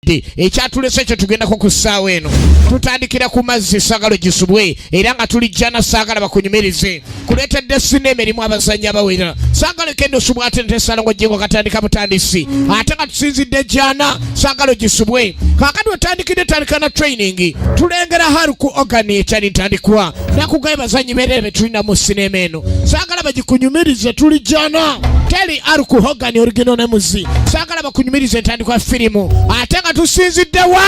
Ekyatulese kye tugendako ku ssaawa eno, tutandikira ku mazzi sagalo gisubwe, era nga tulijjana. Saagala bakunyumirize, kuleetedde sinema erimu abazannyi abawera. Saagala ekenda osubwa ate ntesalongo jingo katandika butandisi, ate nga tusinzidde jjana. Saagala gisubwe. Kaakati wetandikidde, tandika na training. Tulengera Hulk Hogan, ekyali ntandikwa nakugaye bazannyi beerere be tulina mu sinema eno. Saagala bagikunyumirize, tulijjana teri Hulk Hogan original ne muzi. Saagala bakunyumirize entandikwa firimu, ate nga tusinzidde wa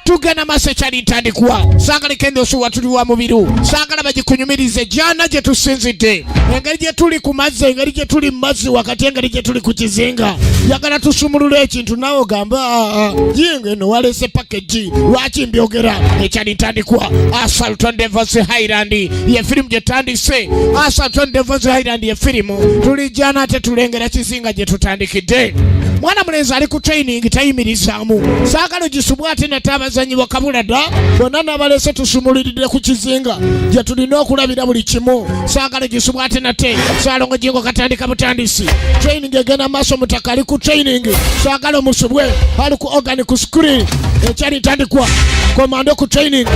tugenda maaso. Ekyali ntandikwa, saagala ekenda osuwa, tuli wa mubiru. Saagala bagikunyumirize jana gye tusinzidde, engeri gye tuli ku mazzi, engeri gye tuli mu mazzi wakati, engeri gye tuli ku kizinga. Yagala tusumulule ekintu naawe ogamba, "Jingo eno walese package." Lwaki mbyogera? Ekyali ntandikwa Assault on Devil's Island ye firimu gye tandise. Assault on Devil's Island ye firimu. Tulijjana ate tulengera kizinga gye tutandikidde. Mwana mulenzi ali ku training, tayimirizaamu. Saagala ogisubwa ate nate. Abazanyi bakabula dda bonna nabalese, tusumuliridde ku kizinga gye tulina okulabira buli kimu. Saagala ogisubwa ate nate. Saalongo jingo katandika butandisi, training egenda maaso. Mutaka ali ku training, saagala omusubwe. Ali ku Hogan ku screen. Ekyali ntandikwa, komando ku training,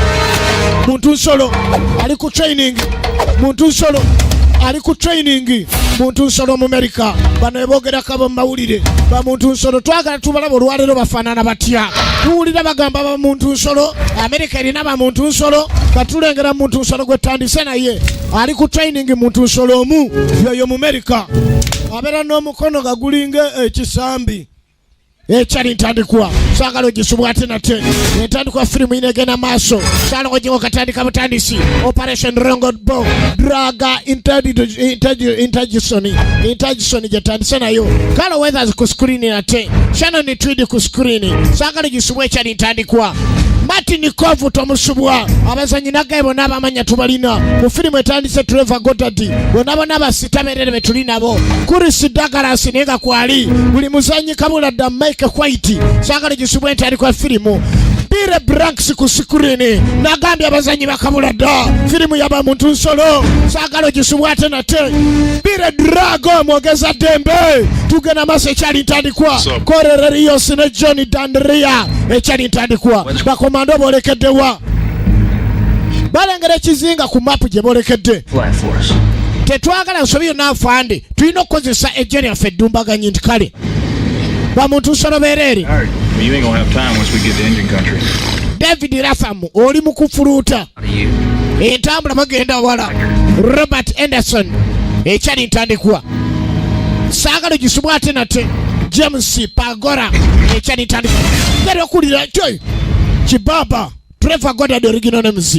muntu nsolo ali ku training, muntu nsolo ali ku training, muntu nsolo Omumerika. Bano ebogerako abo mumawulire bamuntu nsolo, twagala tubalaba olwaleero bafaanana batya. Tuwulira bagamba bamuntu nsolo, Amerika erina bamuntu nsolo. Katulengera muntu nsolo gwetandise naye ali ku training. Muntu nsolo omu yoyo Mumerika, abeera n'omukono nga gulinga ekisambi. Ekyali ntandikwa, saagala ogisubwa ate nate. Entandikwa firimu ina egenda maaso. Saalongo jingo katandika butandisi. Operation Rainbow Drug Interdiction gyetandise nayo. Carl Weathers ku screen, nate Shannon Tweed ku screen. Saagala gisubwa. Ekyali ntandikwa, Martin Kove tomusubwa. Abazanyi nagaye bonna abamanya tubalina mu firimu etandise. Trevor Goddard, bonna bonna basita berere be tuli nabo. Chris Douglas naye nga kwali buli muzanyi kabula dda. Mike White, saagala gisubwa. Entandikwa firimu, Billy Blanks ku screen. Nagambye abazanyi bakabula dda, firimu yaba muntu nsolo. Saagala ogisubwa ate nate. Billy Drago mwogeza ddembe. Tugenda maaso. Ekyali ntandikwa, Corey Rios ne John Dandria. Ekyali ntandikwa, bakomando boolekeddewa? Balengera ekizinga ku mapu gye boolekedde. Fly force. Tetwagala nsobi yonna afande, tulina okukozesa ejje lyaffe eddumbaganyi. Nti kale, bamuntu nsolo beereere. All right. Well, you ain't gonna have time once we get to Indian country. David Lapham, oli mu kufuluuta entambula, bagenda wala. Robert Anderson. Ekyali ntandikwa, saagala gisubwa ate nate. James Pagora. Ekyali ntandikwa, gera okulira kyo kibaba. Trevor Goddard original names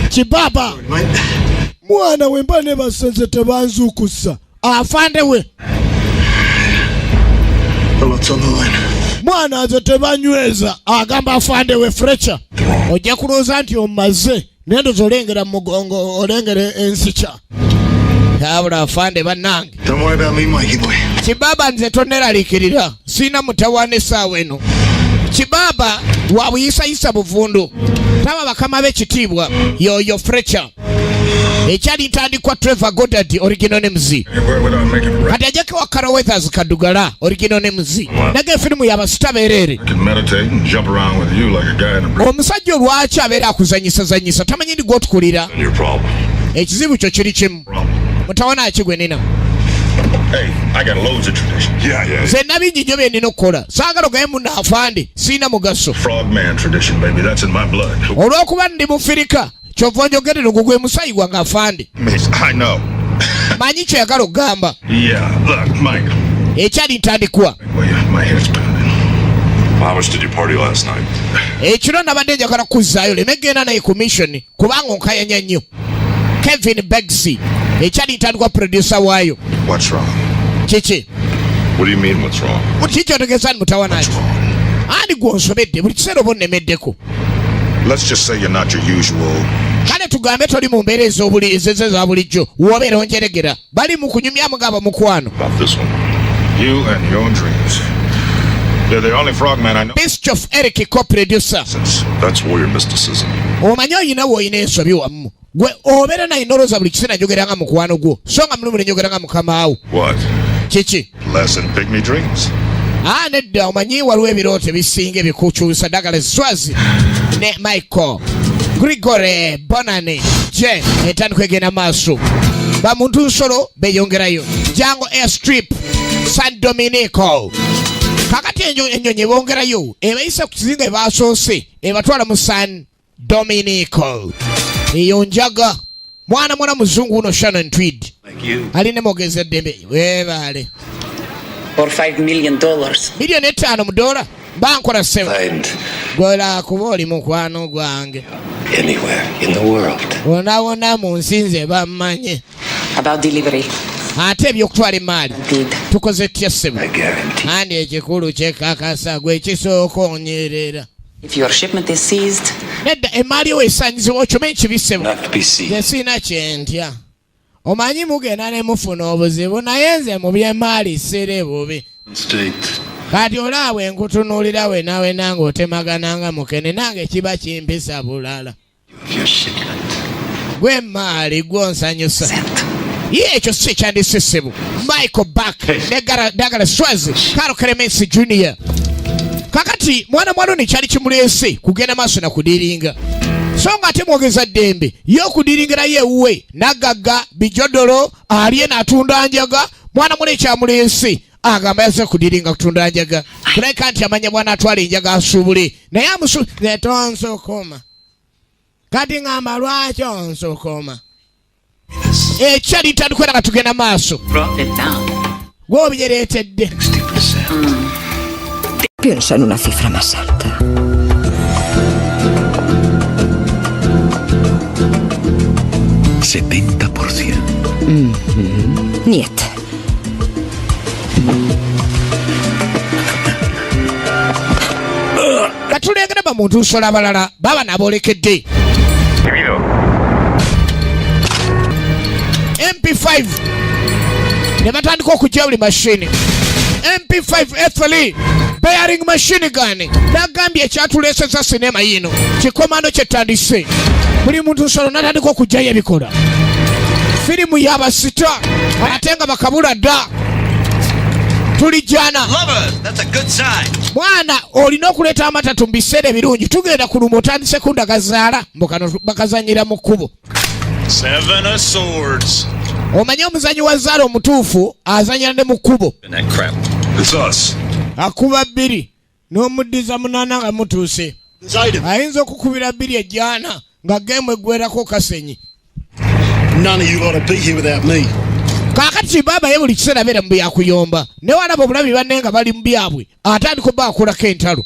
kibaba. Mwana we, mba ne basenze tebanzuukusa. Afande we. A lot's on the line. Mwana nze tebanyweza, agamba afande we Fletcher. Ojja kulowooza nti omaze, naye ndoza olengera mu mugongo, olengera ensikya abula. Afande bannange. Don't worry about me, Mikey boy. Kibaba, nze toneraliikirira, siina mutawaana essaawa eno. Kibaba wa buyisayisa buvundu, taba bakama b'ekitiibwa. Yoyo Fletcher. Ekyali ntandikwa, Trevor Goddard original names. Anywhere without making a Kati ajjako wa Carl Weathers Kadugala original names. Naga efirimu yabasita beereere. I can meditate and jump around with you like a guy in a brick. Omusajja olwaki abeera akuzanyisazanyisa? Tamanyi ndi gwotukulira. Your problem. Ekizibu kyo kiri kimu. Problem. Mutawana ki gwe nina? Hey, I got loads of traditions. Yeah. Nze nabingi nnyo bye nina okukola. Saagala ogaye munaafande siina mugaso. Frogman tradition, baby. That's in my blood. Olw'okuba ndi mufirika, kyova onjogerera, ogwo gwe musayi gwange afande. Miss, I know. Manyi kyoyagala okugamba. Yeah, look, Mike. Ekyali ntandikwa. Well, yeah, my head's pounding. How much did you party last night? Ekiro nabadde njagala kuzzaayo leme genda naye ku mission, kubanga onkayanya nnyo. Kevin Beggs. Ekyali ntandikwa, producer waayo. What's wrong? Kiki? What do you mean, what's wrong? Kiki kyotegeeza ni mutawanaki? Andi gwonsobedde, buli kiseera oba onnemeddeko. Let's just say you're not your usual. Kale tugambe toli mu mbeera ezeze za bulijjo, wobeera onjeregera, bali mu kunyumyamu ng'aba mukwano. About this one. You and your dreams. They're the only frogman I know. Bischoff Eric, co-producer. Since That's warrior mysticism. Omanyi oyina woolina ensobi wamu, gwe obeera naye nolowooza buli kiseera njogera nga mukwano gwo, so nga mulumu nenjogera nga mukamaawo. What? Kiki? Less than pygmy dreams. Ah, nedda omanyi waliwo ebirooto ebisinga ebikukyusa Douglas Swazi ne Michael Grigore Bonane je etandika egenda maaso bamuntu nsolo beyongerayo Jango Airstrip San Dominico kakati ennyonyi ebongerayo ebayisa ku kizinga ebasoose ebatwala mu San Dominico eyo njaga mwana mwana muzungu uno Shannon Tweed ali ne mwogezi eddembe webaale Or $5 million. 5 million mu dola mba nkola ssebo gola kuba oli mukwano gwange Anywhere in the world. Wonna wonna mu nsi nze bammanye. About delivery. Ate ebyokutwala emaali Did. tukoze tutya ssebo? I guarantee. Andi ekikulu kyekakasa gwe ekisooka onyerera. If your shipment is seized, Nedda, emaali yo esanyizibwa okimanyi kibi ssebo. Not to be seen. Nze siina kyentya, omanyi mugenda ne mufuna obuzibu naye nze mu by'emaali siri bubi. State. Kati olaba bwe nkutunuulira wena wena ng'otemagananga mukene nange kiba kimpisa bulala. Of your shipment. Gwe emaali gwonsanyusa. Sent. Ye ekyo si ekyandise ssebo. Michael Back ne Douglas Swazi, Carl Clemens Jr. Kakati mwana mwana ono kyali kimuleese kugenda maaso na kudiringa so nga ate mwogeza ddembe ye okudiringirayo ewuwe naggagga bijodolo alye n'atunda njaga. Mwana mwana ekyamuleese agamba yazze kudiringa kutunda njaga kulabika nti amanya bwana atwala enjaga asuubule naye amusu netonsokoma kati ŋŋamba lwaki onsokoma ekyali ntandikwa nga tugenda maaso. Profit now. Gw'obyereetedde. 60%. Piensa en una cifra más alta. 70%. Niet. Nga tulengera bamuntu nsolo abalala baba naboolekedde MP5 ne batandika okujja buli mashini MP5 F3 bearing machine gun nagambye ekyatuleeseza sinema yino kikomando kyetandise buli muntu nsolo natandika okugjayo ebikola firimu y'abasita ate nga bakabula dda tulijjana. Lovers, that's a good sign. Mwana olina okuleeta amatatu mu biseera ebirungi tugenda kuluma otandise kundagazaala mbu kano bakazanyira mu kkubo. Seven of Swords. Omanye omuzanyi wa zaala omutuufu azanyira ne mu kkubo. And that crap. It's us. Akuba bbiri n'omuddiza munaana nga mutuuse. Ayinza okukubira bbiri ejjaana nga geemu eggwerako kasenyi. None of you lot would be here without me. Kaakati baaba ye buli kiseera abeera mu byakuyomba ne walaba obulabi banne nga bali mu byabwe atandika obba akulako entalo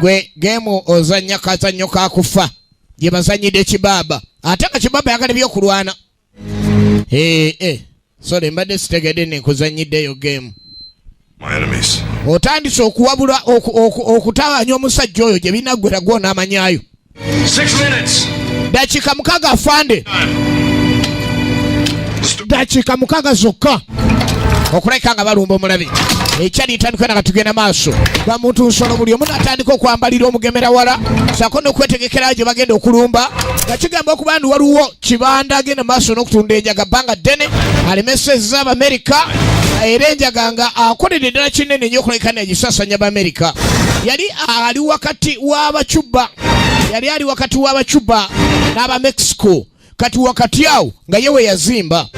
gwe geemu ozannya kazannyo kakufa gye bazanyidde kibaaba ate nga kibaaba yagala ebyokulwana. Ee sole mbadde sitegedde nenkuzanyiddeyo geemu. My enemies. Otandise okuwabula okutawaanya omusajja oyo gye binaggwera gwonaamanyayo. 6 minutes. Dakiika 6 afande, dakiika 6 zokka okulabika nga balumba omulabe ekyali ntandika nga tugenda maaso bamuntu nsolo buli omu natandika okwambalira omugemera wala sako n'okwetegekerayo gye bagenda okulumba nga kigamba okuba ndi waliwo kibanda agenda maaso n'okutunda enjaga bbanga ddene alemesezza Abamerika era enjaga nga akoledde ddala kinene nnyo okulabika negisasanya Abamerika. Yali ali wakati w'Abacuba, yali ali wakati w'Abacuba n'Abamexico. Kati wakati awo nga ye we yazimba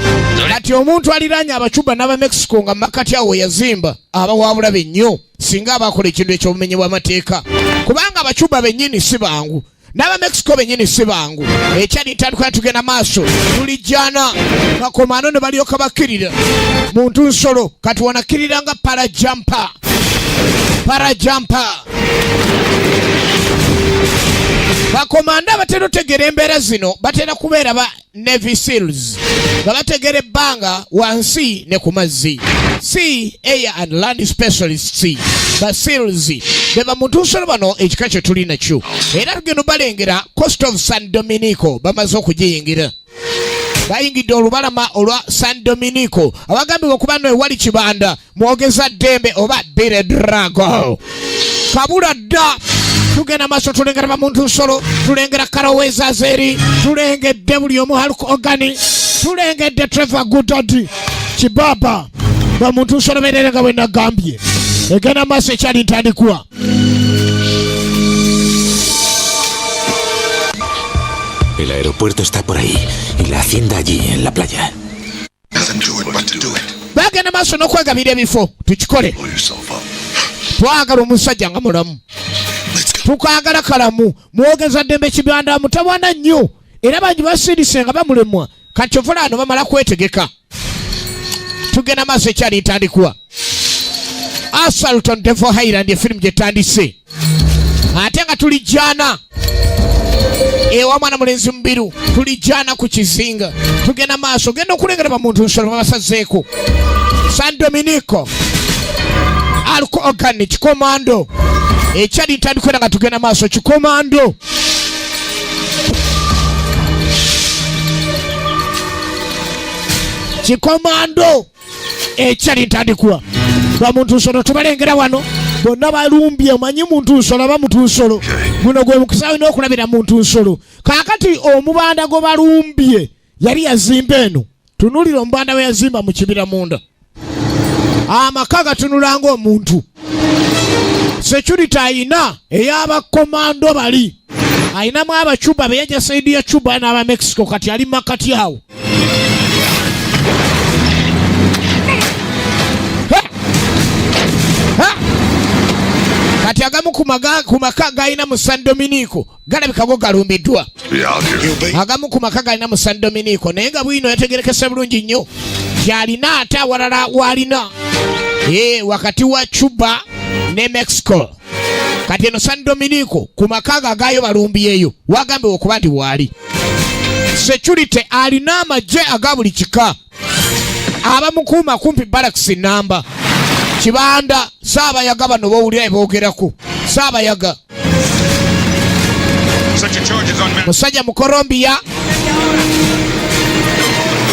kati omuntu aliraanye Abacuba n'Abamexico nga mumakati awo we yazimba aba wa bulabe nnyo singa aba akola ekintu ekyobumenyi bw'amateeka kubanga Abacuba bennyini si bangu n'Abamexico bennyini si bangu. Ekyali ntandika tugenda maaso tulijjana bakomano ne balyoka bakkirira muntu nsolo kati wanakkirira nga parajumper parajumper bakomanda batera otegeera embeera zino batera kubeera ba Navy SEALs nga bategera ebbanga wansi ne ku mazzi, sea, air and land specialists. Ba SEALs be bamuntu nsolo bano ekika kye tuli nakyo era tugenda balengera coast of San Dominico bamaze okugiyingira bayingidde olubalama olwa San Dominico abagambibwa okuba nno ewali kibanda mwogeza ddembe oba Bire Drago kabula dda. Tugenda maaso tulengera bamuntu nsolo tulengera karawezazeri tulengedde buli omu Hulk Hogan tulengedde Trevor Goddard kibaba. Bamuntu nsoloberere nga bwe nagambye egenda maaso ekyali ntandikwa. El aeropuerto está por ahí y la hacienda allí en la playa. Bagenda maaso n'okwegabira ebifo. Tukikole, twagala omusajja nga mulamu, tukaagala kalamu. Mwogeza ddembe kibanda mutabwana nnyo, era bangi basirise nga bamulemwa. Kati ovulaano bamala kwetegeka, tugenda maaso ekyali ntandikwa. Assault on Devil Highland, efirimu gyetandise ate nga tuli jana ewa mwana mulenzi mubiru, tuli jana ku kizinga. Tugenda maaso, genda okulengera bamuntu nsolo babasazeeko. San Dominico Alco Organ kikomando ekyali ntandikwa era nga tugenda maaso kikomando kikomando ekyali ntandikwa. Bamuntu nsolo tubalengera wano bonna balumbye. Omanyi muntu nsolo aba muntu nsolo, guno gwe mukisa olina okulabira muntu nsolo. Kaakati omubanda gwe balumbye yali yazimba eno. Tunulira omubanda we yazimba mu kibira munda, amaka gatunula ng'omuntu. Security ayina ey'abakomando bali ayinamu Abacuba beyajja side ya Cuba n'aba Mexico. Kati ali makati awo. Ha! Ha! Kati agamu ku maka galina mu San Dominico galabika go galumbiddwa. Agamu ku maka galina mu San Dominico, naye nga bwino yategerekese bulungi nnyo gyalina, ate awalala waalina wakati wa Cuba ne Mexico. Kati eno San Dominico ku maka ago agaayo balumbyeyo, wagambibwa okuba nti waali security alina amagye aga buli kika abamukuuma kumpi barracks namba kibanda. Saabayaga bano bowulira eboogerako, saabayaga musajja mu Colombia.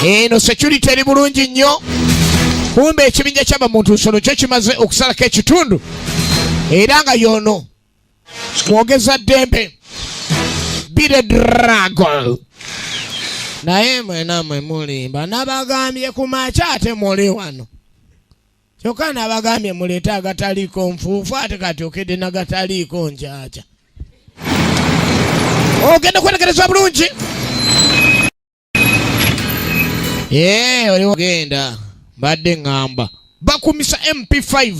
Eno security eri bulungi nnyo. Kumbe ekibinja ky'abamuntu nsolo kyo kimaze okusalako ekitundu, era nga yono mwogeza ddembe Billy Drago. Naye mwena mwe mulimba, nabagambye ku makya ate muli wano. Kyokka nabagambye muleete agataliiko nfuufu, ate kati okedde nagataliiko njaja. Ogenda kwetegereza bulungi. Oli ogenda mbadde ŋŋamba bakumisa MP5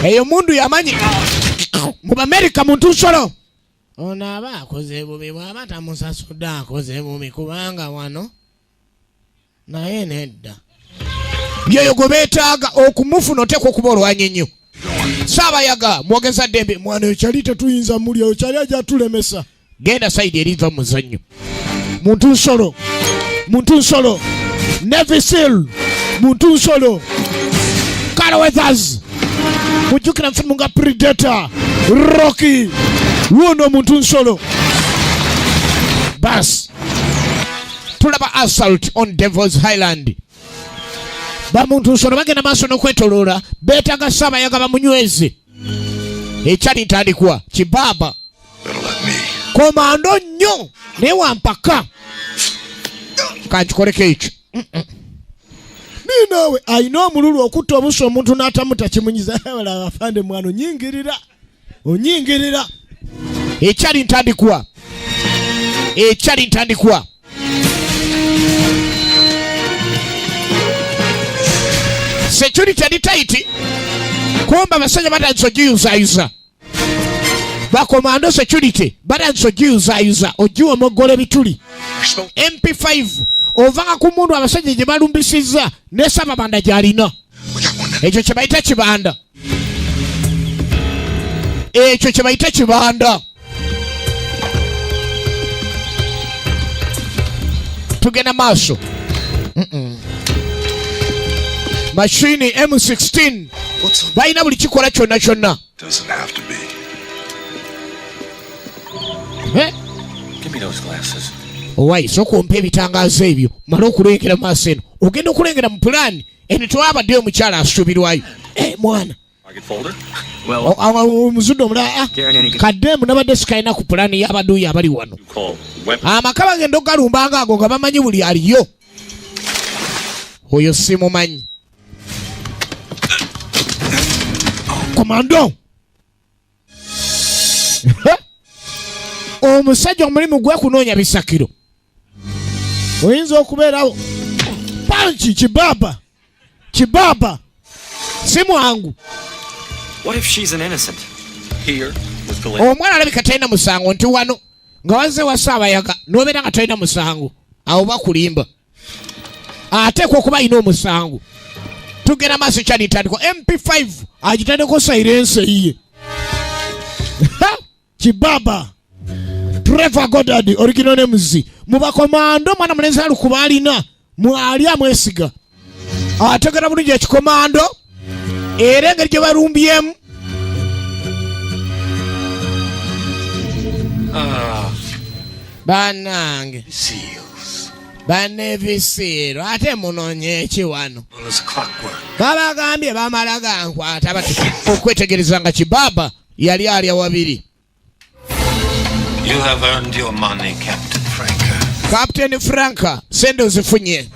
eyo mundu yamanyi mu Bamerika muntu nsolo ono aba akoze bubi, bw'aba tamusasudde akoze bubi, kubanga wano naye nedda byeyo gwe beetaaga okumufuna oteekwa okuba olwanya ennyo. Saabayaga mwogeza ddembe mwana ekyali tetuyinza mulya ekyali ajja tulemesa. Genda side eriva muzannyo. Muntu nsolo, muntu nsolo, Navy SEAL, muntu nsolo Carl Weathers, mujjukira nfilimu nga Predator, Rocky, wuno muntu nsolo. Bas tulaba Assault on Devil's Highland. Bamuntu nsolo bagenda maaso n'okwetoloola, beetaaga saabayaga bamunyweze. Ekyali ntandikwa kibaaba komando nnyo naye wampaka kankikoleko ekyo ninaawe alina omululu okutta obusa omuntu n'atamuta kimunyiza. Afande mwana onyingirira onyingirira. Ekyali ntandikwa, ekyali ntandikwa. Security ali tight, kumba abasajja batandise ogiyuzayuza. Bakomando security batandise ogiyuzayuza, ogiwa omoggola ebituli. MP5 ovanga ku mundu abasajja gye balumbisizza ne sababanda gy'alina. Ekyo kye bayita kibanda, ekyo kye bayita kibanda. Tugenda maaso. Mashini M16 balina buli kikola kyonna kyonna. Doesn't have to be. Eh? Give me those glasses. Owayi, sooka ompa ebitangaazo ebyo male okulengera mu maaso. Eno ogenda okulengera mu pulaani eno tewabaddeyo omukyala asuubirwayo. Eh, mwana. Target folder? Omuzudde omulala, ah, kaddeemu nabadde sikalina ku pulaani y'abaduuyi abali wano. You call weapon. Amaka bagenda okugalumba nga ago nga bamanyi buli aliyo. Oyo simumanyi. Bakomando, omusajja omulimu gwe kunoonya bisakiro, oyinza okubeerawo panki. Kibaba, kibaba si mwangu. What if she's an innocent? Here with the Omwana alabika talina musango, nti wano nga wazze wasaabayaga n'obeera nga talina musango, awo bakulimba, ateekwa okuba alina omusango. Tugenda maaso, kyalitandikwa MP5 agitandeko silencer eyiye. Kibaba Trevor Goddard, original names, mu bakomando mwana mulenzi alukuba alina mwali amwesiga, ategera bulungi ekikomando era engeri gye balumbyemu. Bannange banevisiiro, ate munonye eki wano? Well, as clockwork. Babagambye bamala gankwata bati okwetegereza nga kibaba yali alya wabiri. You have earned your money, Captain Franker. Captain Franka, sente ozifunye.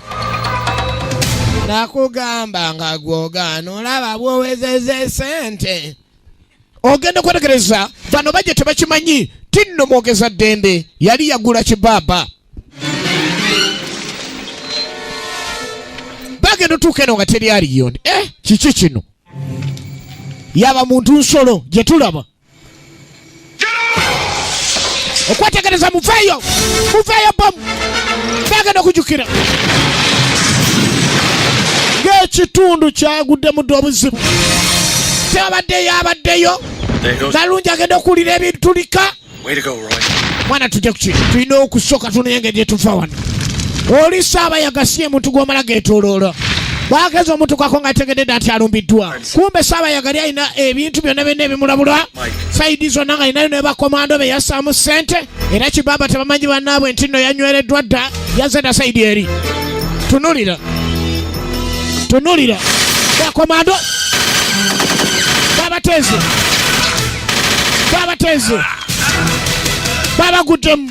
Nakugamba nga gwogaana, olaba bwowezeza esente. Ogenda kwetegereza bano bajje tebakimanyi tinno mwogeza ddembe yali yagula kibaaba. Bagenda otuuka eno nga teri aliyo nti eh, kiki kino? Yaba muntu nsolo gye tulaba okwetegereza. Muveeyo, muveeyo, bomu. Bagenda okujukira ng'ekitundu kyaguddemu dda obuzibu, tebabaddeyo abaddeyo. There goes. Nalungi agenda okuwulira ebintulika. Way to go, Roy. Mwana, tujja kuki, tulina okusooka tunaye engeri gyetuva wano. Oli saabayaga si emuntu gw'omala geetooloola. Bageza omutukako nga ategedde nti alumbiddwa, kumbe saabayaga ali alina ebintu byonna byonna ebimulabula side zonna, nga alinayo ne bakomando be yassaamu ssente. Era kibaba tebamanyi bannaabwe nti nno yanywereddwa dda, yazenda side eri. Tunulira, tunulira, bakomando babateeze, babateeze, babaguddemu,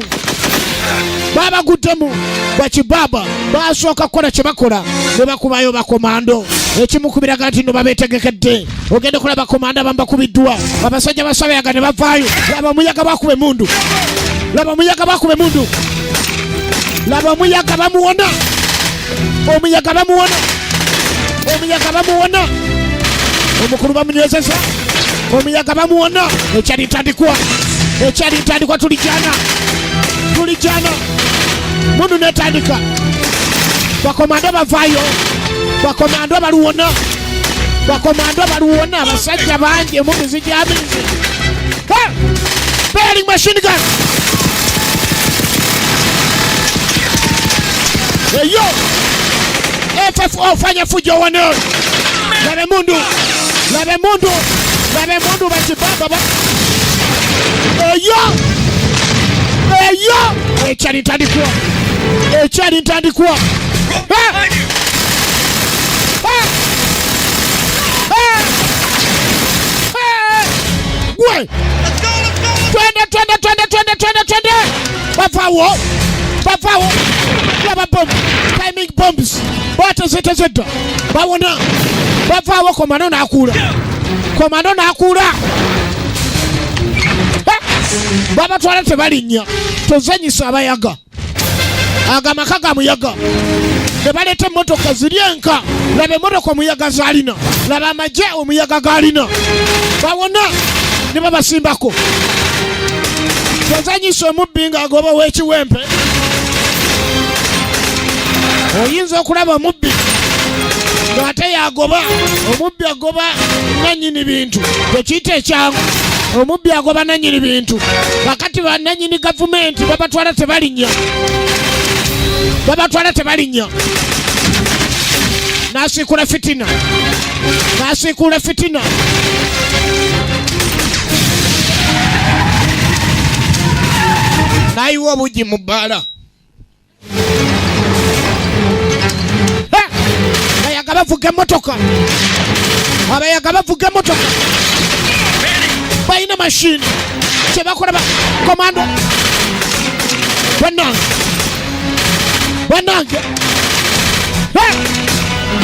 babaguddemu. Bakibaba basooka kukola kye bakola ne bakubayo bakomando, ekimukubiraga nti no babeetegekedde. Ogenda kulaba komando abamu bakubiddwa, abasajja basabayaga ne bavaayo. Laba omuyaga bakuba emundu, laba omuyaga bakuba emundu, laba omuyaga bamuwona, omuyaga bamuwona, omuyaga bamuwona, omukulu bamunywezeza, omuyaga bamuwona. Ekyali ntandikwa, ekyali ntandikwa, tulijana, tulijana, mundu netandika. Bakomando bavaayo, bakomando baluwona, bakomando baluwona, abasajja bangi, emundu zijamize. Firing machine gun eyo FFO, fanya fujo wano. Labe mundu, labe mundu, labe mundu bakibaba ba eyo eyo. Ekyali ntandikwa, ekyali ntandikwa. Ah! Ah! Ah! Ah! Gwe twende, twende, twende, twende, twende, twende. Bavaawo, bavaawo. Laba bomb timing, bombs batezitezedda, bawona, bavaawo. Komando n'akuula, komando n'akuula. Ha! Babatwala tebalinnya. Tozanyisa abayaga, ago amaka ga muyaga ne baleeta emmotoka ziri enka. Laba emmotoka omuyaga zaalina, laba amagye omuyaga gaalina. Bawona ne babasimbako. Tozanyisa omubbi ng'agoba w'ekiwempe. Oyinza okulaba omubbi ng'ate yagoba omubbi, agoba nannyini bintu. Tekiyita ekyangu, omubbi agoba nannyini bintu. Kakati bannannyini gavumenti babatwala tebalinnya, babatwala tebalinnya. Nasiikula fitina, nasiikula fitina. Nayiwa obugi mu bbaala. Ha! Abayaga bavuga emmotoka, abayaga bavuga emmotoka, balina mashini kyebakola. Ba komando, bannange, bannange. Ha!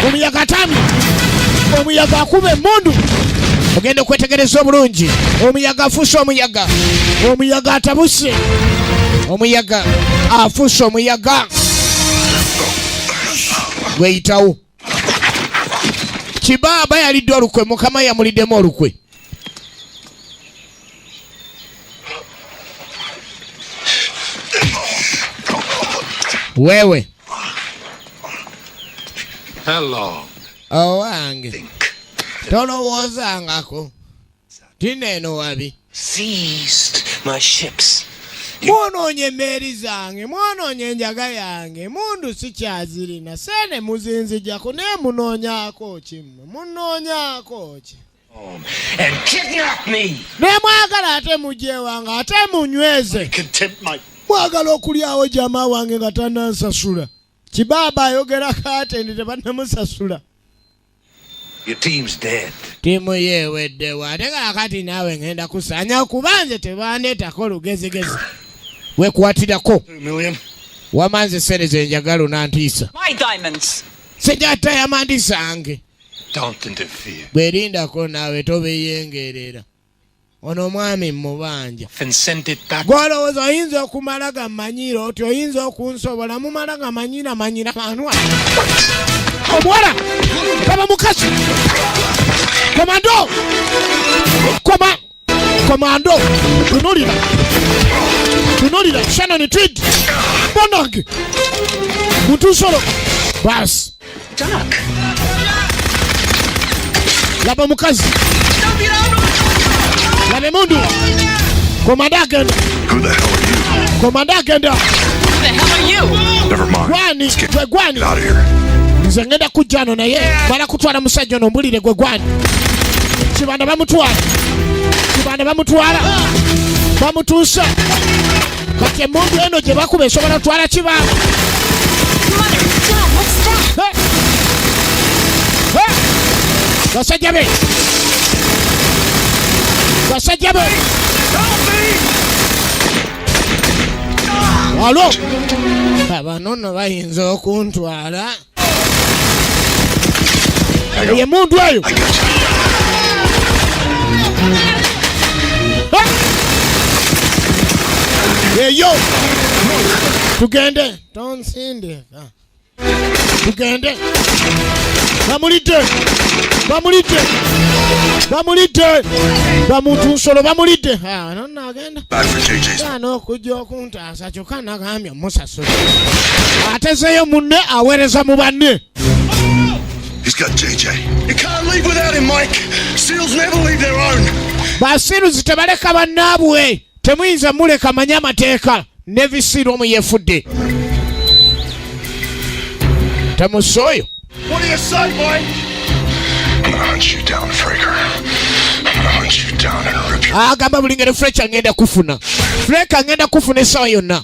Omuyaga atamye, omuyaga akuba emundu. Ogenda okwetegereza obulungi, omuyaga afuuse omuyaga, omuyaga atabuse, omuyaga afuuse omuyaga gweyitawo. Kibaaba yalidde olukwe, mukama yamuliddemu olukwe. Wewe Hello. Owange, tolowoozangako tina eno wabi. Seized my ships. Mwonoonye emmeeri zange, mwonoonye enjaga yange, mundu sikyazirina, sene muzinzijako, naye munoonyaako ki mmwe? Munoonyaako ki? And kidnap me. Ne mwagala ate mujje wange ate munyweze. Contempt my. Mwagala okulyawo jama wange nga tanansasula. Kibaaba ayogera katendi tebannamusasula. Your team's dead. Ttiimu ye eweddewo, ate kaakati naawe ngenda kusaanya kuba nze tebandeetako olugezigezi. Weekwatirako. Million. Wamanze sente ze njagala onantiisa. My diamonds. Sijja dayamandi zange. Don't interfere. Bwerindako naawe tobeyengerera. Ono omwami mubanja. And send it back. Gw'olowooza oyinza okumala gamanyiira oti oyinza okunsobola mumala gamanyiira manyira bantu abo. Omuwala kaba mukazi komando koma komando tunulira tunulira Shannon Tweed banange muntu nsolo basi. Doc. Laba mukazi laba emundu komando agenda. Who the hell are you? Komando agenda. Who the hell are you? Never mind. Gwani Let's get gwe gwani out of here. Nze ngenda kujja ano naye bala kutwala musajja ono mbulire gwe gwani. Kibanda bamutwala, Kibanda bamutwala, bamutuusa kati emundu eno gye bakuba esobola kutwala Kibanda. Mother of God, what's that? Hey! Hey! Basajja be, basajja be, alo abano nno bayinza okuntwala Hang eyo on. emundu eyo. I got you. Ha! Eyo tugende, tonsindika, tugende. Bamulidde, bamulidde, bamulidde, bamuntu nsolo bamulidde. Ah, no nagenda. Back for JJ's. Gaana okujja okuntaasa kyokka nagambye musasula atezeeyo munne aweereza mu banne. He's got JJ. You can't leave without him, Mike. Seals never leave their own. Basiruzi tebaleka bannaabwe, temuyinza muleka manye amateeka. Nevisiru omu yefudde tamusa oyo. What do you say, Mike? I'm gonna hunt you down, Fraker. I'm gonna hunt you down and rip your Agamba buli ngeri, Fletcher ngenda kufuna, Freka ngenda kufuna essaawa yonna,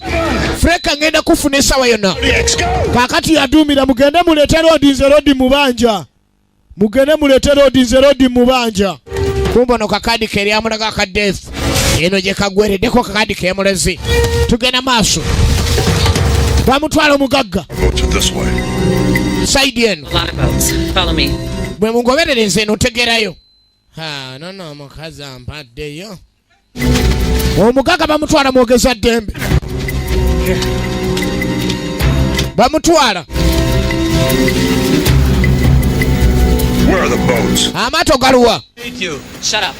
Freka ngenda kufuna essaawa yonna. Let's go! Kaakati yaduumira, mugende muleete Rodi, nze Rodi mubanja, mugende muleete Rodi, nze Rodi mubanja. Kumbe ono kakadi ke eryamulaga aka death eno gye kagwereddeko kakadi kemulezi. Tugenda maaso, bamutwala omugagga. Boats are this way. Side eno. A lot of boats. Follow me. Bwe mungoberere nze eno ntegerayo. Ha, nono omukazi ampaddeyo omugagga bamutwala mwogeza ddembe bamutwala. Where are the boats? Amaato galuwa? Shut up.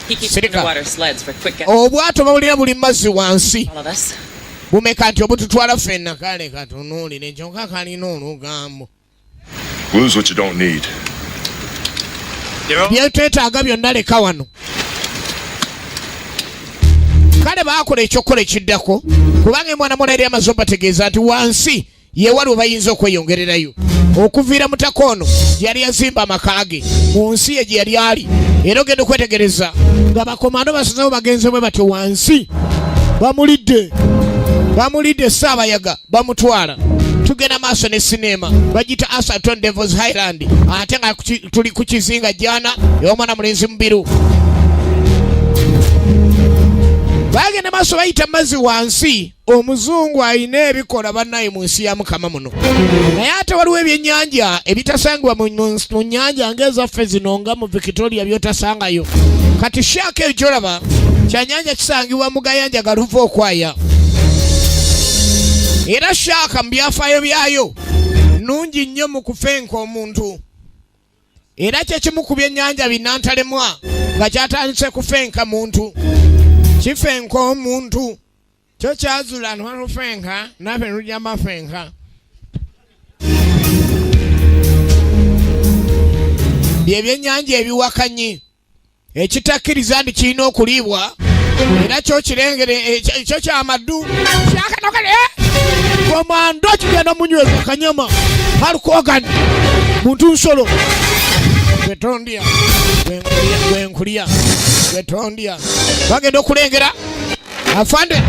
He keeps Sirika. underwater sleds for quick. Obwato bawulira buli mazzi wansi. All of us. Bumeka nti obututwala ffenna? Kale katunuulire kyokka kalina olugambo. Lose what you don't need. Byetwetaaga byonna leka wano. Kale baakola ekyokukola ekiddako kubanga emwana mwana eri amaze obategeeza nti wansi yewali we bayinza okweyongererayo okuviira mutaka ono gye yali yazimba amaka ge mu nsi ye gye yali ali. Era ogenda okwetegereza nga bakomando basazewo bagenze bwe batyo wansi, bamulidde, bamulidde Saabayaga bamutwala. Tugenda maaso ne sinema bagiyita Assault on Devils Island, ate nga tuli ku kizinga jana ew'omwana mulenzi mubiru. Bagenda maaso bayita mazzi wansi. Omuzungu alina ebikola bannaye mu nsi ya Mukama muno, naye ate waliwo ebyennyanja ebitasangibwa mu nnyanja ng'ezaffe zino, nga mu Victoria byotasangayo. Kati shark eyo gyolaba kyanyanja kisangibwa mu gayanja galuva okwaya, era shark mu byafaayo byayo nnungi nnyo mu kufenka omuntu, era kyekimu ku byennyanja binantalemwa nga kyatandise kufenka muntu, kifenka omuntu. Kyo kyazula ntwalufenka naffe lujja mafenka. Byebyennyanja ebiwakanyi ekitakkiriza nti kirina okuliibwa, era kyo kirengere ekyo kyamaddu kyakanokale komando kigenda munyweza kanyama. Hulk Hogan muntu nsolo gwetondya gwenkulya gwetondya. Bagenda okulengera afande,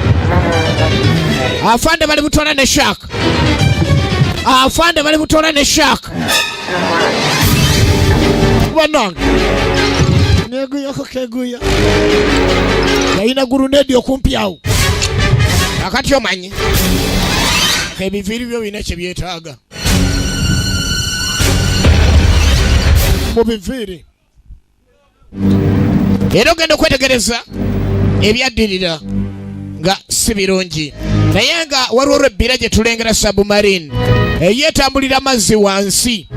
afande bali butwala ne shark, afande bali butwala ne shark. Bannange, neguyako keguya yalina grenade okumpi awo. Akati omanyi ebiviiri byo birina kye byetaaga mu biviiri, era ogenda okwetegereza ebyaddirira nga si birungi, naye nga waliwo olwebbira gye tulengera submarine eyeetambulira amazzi wansi,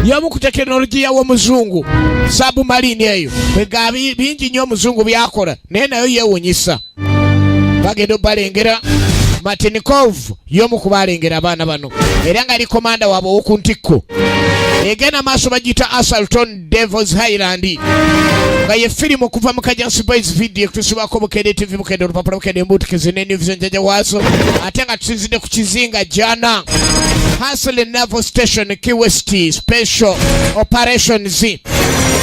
y'omu ku tekinologiya w'omuzungu. Submarine eyo kwega bingi nnyo omuzungu byakola, naye nayo yeewunyisa. Bagenda obalengera Martinikov y'omu ku balengera abaana bano, era nga ali komanda waabwe ow'oku ntikko. Egenda maaso bagiyita Assault on Devils Island, nga ye firimu okuva mu Kajansi Boys Video, ekutusibwako Bukedde TV, Bukedde olupapula, Bukedde embuutikizi ne New Vision jjajja waazo, ate nga tusinzidde ku kizinga Jana, Hasle Naval Station, Key West, Special Operations.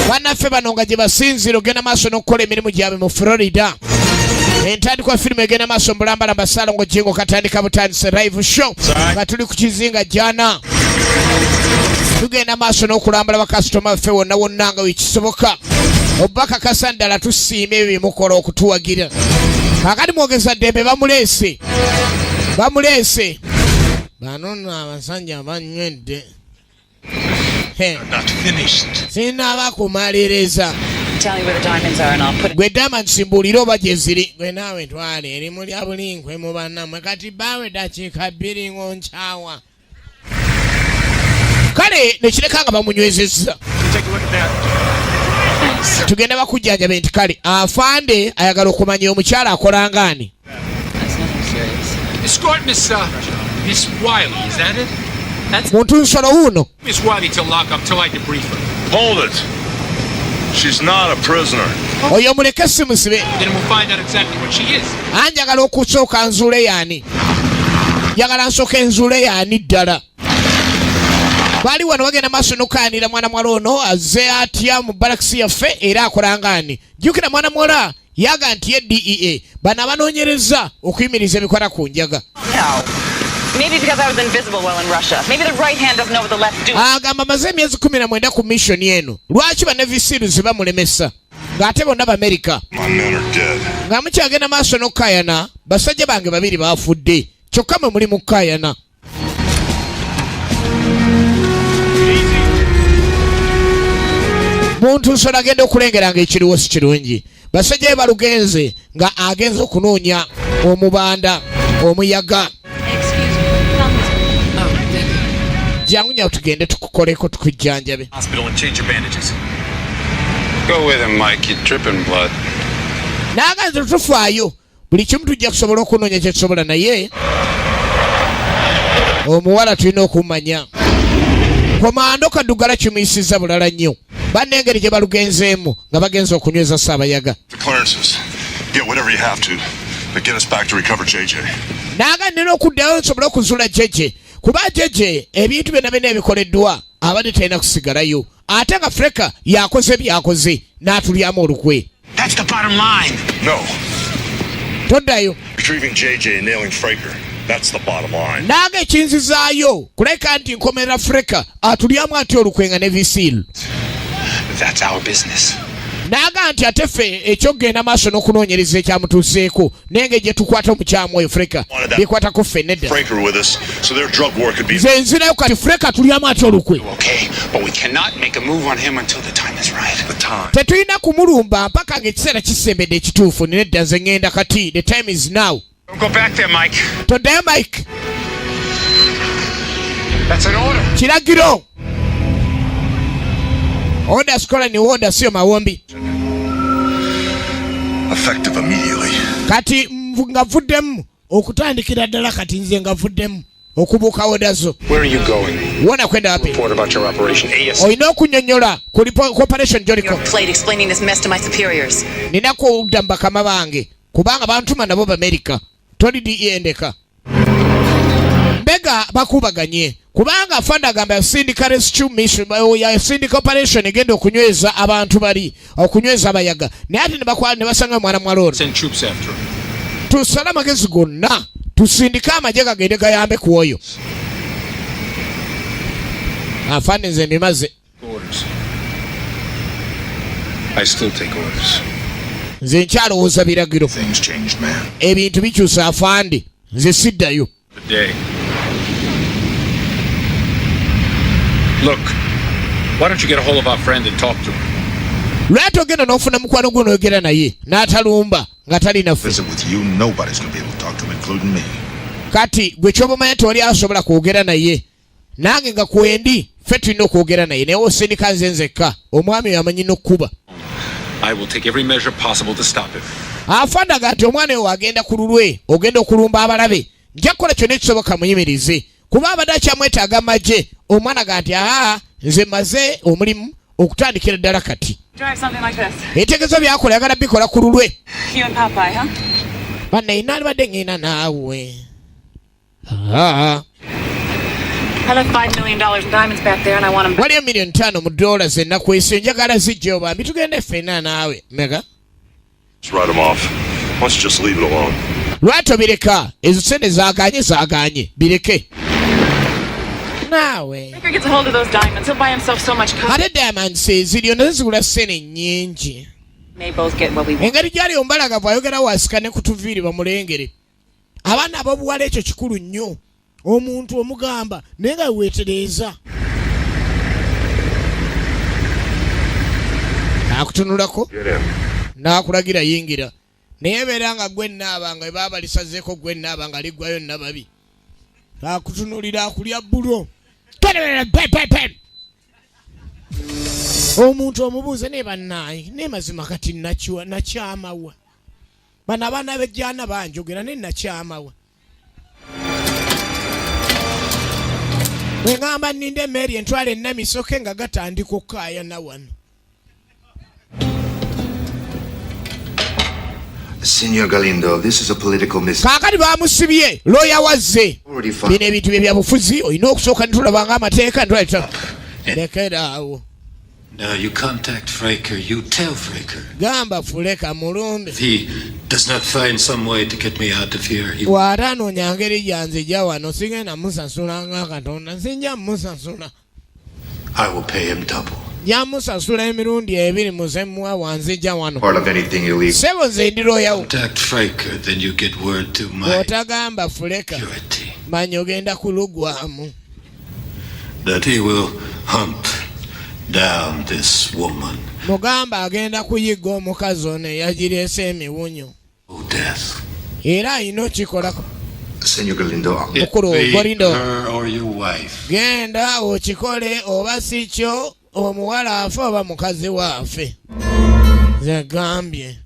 Bannaffe bano nga gye basinzira ogenda maaso n'okukola emirimu gyabwe mu Florida. Entandikwa firimu egenda maaso mubulambalamba. Salongo Jingo katandika butandise live show nga tuli ku kizinga Jana. Tugenda maaso n'okulambula bakasitoma baffe wonna wonna nga wekisoboka, obubakakasa ddala tusiima ebyo byemukola okutuwagira. Kakati mwogeza ddembe bamuleese, bamuleese bano nno abasajja banywedde. He. Not finished. Sinaba kumaliriza. Tell me where the diamonds are and I'll put it. Gwe diamonds mbuulire oba gye ziri. Gwe naawe twala erimu lya bulinkwe mu bannammwe. Kati bbaawe dakiika 2 ng'onkyawa. Kale nekireka nga bamunywezezza. Take a look at that. Thanks. Tugenda bakujjanjabe nti kale afande ayagala okumanya omukyala akola ngaani. That's nothing serious. Escort Miss Wiley, is that it? That's Muntu nsolo wuuno. Miss Wiley to lock up till I debrief her. Hold it. She's not a prisoner. Oyo muleke, si musibe. Then we'll find out exactly what she is. Anjagala okusooka nzuule yaani, njagala nsooka enzuule yaani ddala. Baali wano bagenda maaso nokukayanira mwana mwala ono azze atya mu balakisi yaffe, era akola ngaani. Jjukira mwana muwala yaga nti ye DEA, bano abanoonyereza okuyimiriza ebikwata ku njaga. No. Maybe because I was invisible while in Russia. Maybe the right hand doesn't know what the left's doing. Agamba amaze emyezi 19 ku mission eno, lwaki ba Navy SEALs bamulemesa ng'ate bonna Bamerika? My men are dead. Nga mukyagenda maaso n'okukayana, basajja bange babiri bafudde, kyokka mwe muli mu kukayana. Muntu nsolo agenda okulengera nga ekiriwo si kirungi. Basajja be balugenze nga agenza okunoonya omubanda omuyaga. Excuse me. Come. Oh, thank you. Jangu nyawo tugende tukukoleko tukujjanjabe. Hospital and change your bandages. Go with him, Mike. You're dripping blood. N'aganze tufaayo buli kimu, tujja kusobola okunoonya kyetusobola, naye omuwala tulina okumanya. Komando kaddugala kimuyisiza bulala nnyo banna engeri gye balugenzeemu nga bagenza okunyweza Saabayaga. The clearances. Get whatever you have to, but get us back to recover JJ. N'aga nina okuddayo nsobole okuzuula Jeje, kuba Jeje ebintu byonna byonna ebikoleddwa abadde talina kusigalayo, ate nga Freka yakoze byakoze n'atulyamu olukwe. That's the bottom line. No. Toddayo. Retrieving JJ and nailing Fraker. That's the bottom line. Naaga ekinzizaayo kuleka nti nkomerera Freka atulyamu atya olukwe nga ne visiiru. That's our business. N'aga nti ate ffe ekyokugenda maaso n'okunoonyereza ekyamutuuseeko naye gye tukwata omukyamu oyo Freka bikwatako ffe nedda. Fraker with us, so their drug war could be. Nze nzirayo kati Freka tulyamu ate olukwe. Okay, but we cannot make a move on him until the time is right. The time. Tetulina kumulumba mpaka ng'ekiseera kisembedde ekituufu. Nedda, nze ŋŋenda kati, the time is now. Don't go back there, Mike. Toddayo, Mike. That's an order. Kiragiro. Order sikola ni order, sio mawombi. Effective immediately. Kati nga vuddemu okutandikira ddala kati nze nga vuddemu okubuuka order zo. Where are you going? Wona kwenda wapi? Report about your operation AS. Olina okunyonnyola ku ku operation gy'oliko. Your plate explaining this mess to my superiors. Nina kudda mu bakama bange kubanga bantuma nabo Bamerika, toli DEA ndeka. Mbega bakubaganye kubanga afande agamba yasindika rescue mission, yasindika operation egenda okunyweza abantu bali okunyweza abayaga, naye ate ne ne basanga mwana mwala ono. Send troops after him. Tusale amagezi gonna tusindike amagye gagende gayambe ku oyo afande. Nze mbimaze. Orders. I still take orders. Nze nkyalowooza biragiro. Things changed, man. Ebintu bikyusa afande, nze siddayo. The day. Look, why don't you get a hold of our friend and talk to him? Lwaki ogenda n'ofuna mukwano gwo n'oyogera naye n'atalumba nga talinaffe? Visit with you, nobody's gonna be able to talk to him, including me. Kati gwe kyoba omanya tewali asobola kwogera naye nange nga kwendi, ffe tulina okwogera naye, naye osindika nze nzekka, omwami oyo amanyi n'okkuba. I will take every measure possible to stop him. Afandaga nti omwana oyo agenda ku lulwe ogenda okulumba abalabe, nja kukola kyonna ekisoboka muyimirize kuba abadde akyamwetaaga magye. Omwana ga nti aa, nze maze omulimu okutandikira ddala kati. Drive something like this. Ebitegezo byakola yagala bikola ku lulwe. You and Popeye, huh? Bannaye naalibadde ŋŋenda naawe. Aa. I left $5 million in diamonds back there and I want them back. Waliyo miliyoni 5 mu dola zennaku esi, njagala zijja bambi tugende ffenna naawe mega. Just write him off. Why don't you just leave it alone? Lwaki obireka? Ezo sente zaganye zaganye, bireke naawe. Baker gets a hold of those diamonds, he'll buy himself so much coke. Ate diamonds eziriyo nazo zigula sente nnyingi. May both get what we want. Engeri gyali omubalagavu ayogera wasika ne kutuviiri bamulengere abaana ab'obuwala, ekyo kikulu nnyo omuntu omugamba naye nga weetereeza akutunulako Get in. n'akulagira yingira, naye beera nga gwe naaba nga baba balisazeeko gwe naaba nga liggwayo nababi akutunulira akulya bulo. Pe. Omuntu omubuuze naye bannaaye naye mazima kati nakyamawa bano abaana bejjaana banjogera naye nakyamawa bwe ŋŋamba nninda emmeeri entwala ennamisoke nga gatandika okukaayana wano. Senor Galindo, this is a political mis. Kaakati bamusibye looya wazze. Already filed. Bino ebintu bye byabufuzi olina okusooka nitulabanga amateeka ntwaleta lekera awo. Now you contact Fraker. You tell Fraker. Gamba Fuleka mulumbe. If he does not find some way to get me out of here, he Bw'ate anoonya ngeri gyanzija wano sigenda musasula nga Katonda sinja musasula. I will pay him double. Njamusasula emirundi ebiri muzemuwa wanzija wano. Part of anything illegal. Sebo nze ndi looyawo. Contact Fraker, then you get word to my Bw'otagamba Fuleka manya ogenda kulugwamu. That he will hunt down this woman. Mugamba agenda kuyigga omukazi ono eyagireese emiwunyo. Oh, death. Era alina okikolako. Senor Galindo, Mukulu Be Golindo. her or your wife. Genda okikole oba si kyo omuwala afe oba mukazi waafe. Nze gambye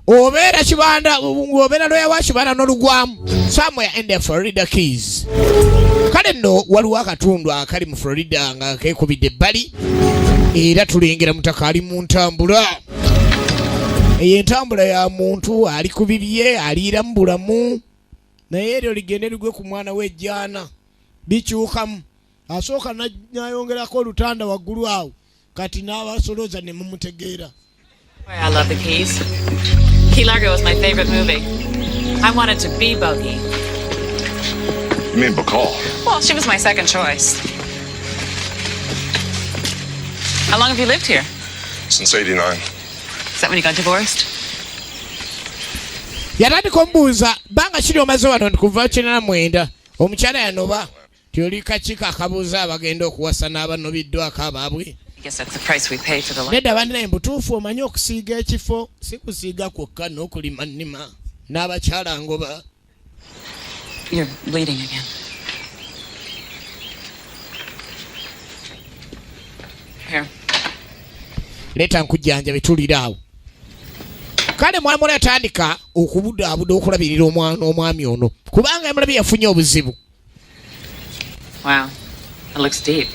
obeera kibanda obeera lawyer wa kibanda n'olugwamu somewhere in the Florida Keys. Kale nno waliwo akatundu akali mu Florida nga keekubidde ebbali era tulengera mutaka ali mu ntambula. Eyo entambula ya muntu ali ku bibye aliira mu bulamu naye eryo ligende ligwe ku mwana w'ejjaana bikyukamu asooka n'ayongerako olutanda waggulu awo kati n'abasolooza ne mumutegeera. I love the Keys. Key Largo was my favorite movie. I wanted to be Bogey. You mean Bacall? Well, she was my second choice. How long have you lived here? Since 89. Is that when you got divorced? Yatandika omubuuza bbanga kiri omaze wano nti kuva 89 omukyala yanoba ti oli kakiiko akabuuza abagenda okuwasa n'abanobiddwako abaabwe. I guess that's the price we pay for the life. Nedda bandinaye mbutuufu omanyi okusiiga ekifo si kusiiga kwokka n'okulima nnima n'abakyala ngoba. You're bleeding again. Here. Leeta nkujjanjabe tulira awo. Kale mwana muwala yatandika okubudaabuda okulabirira omwana omwami ono kubanga yamulabye yafunye obuzibu. Wow. It looks deep.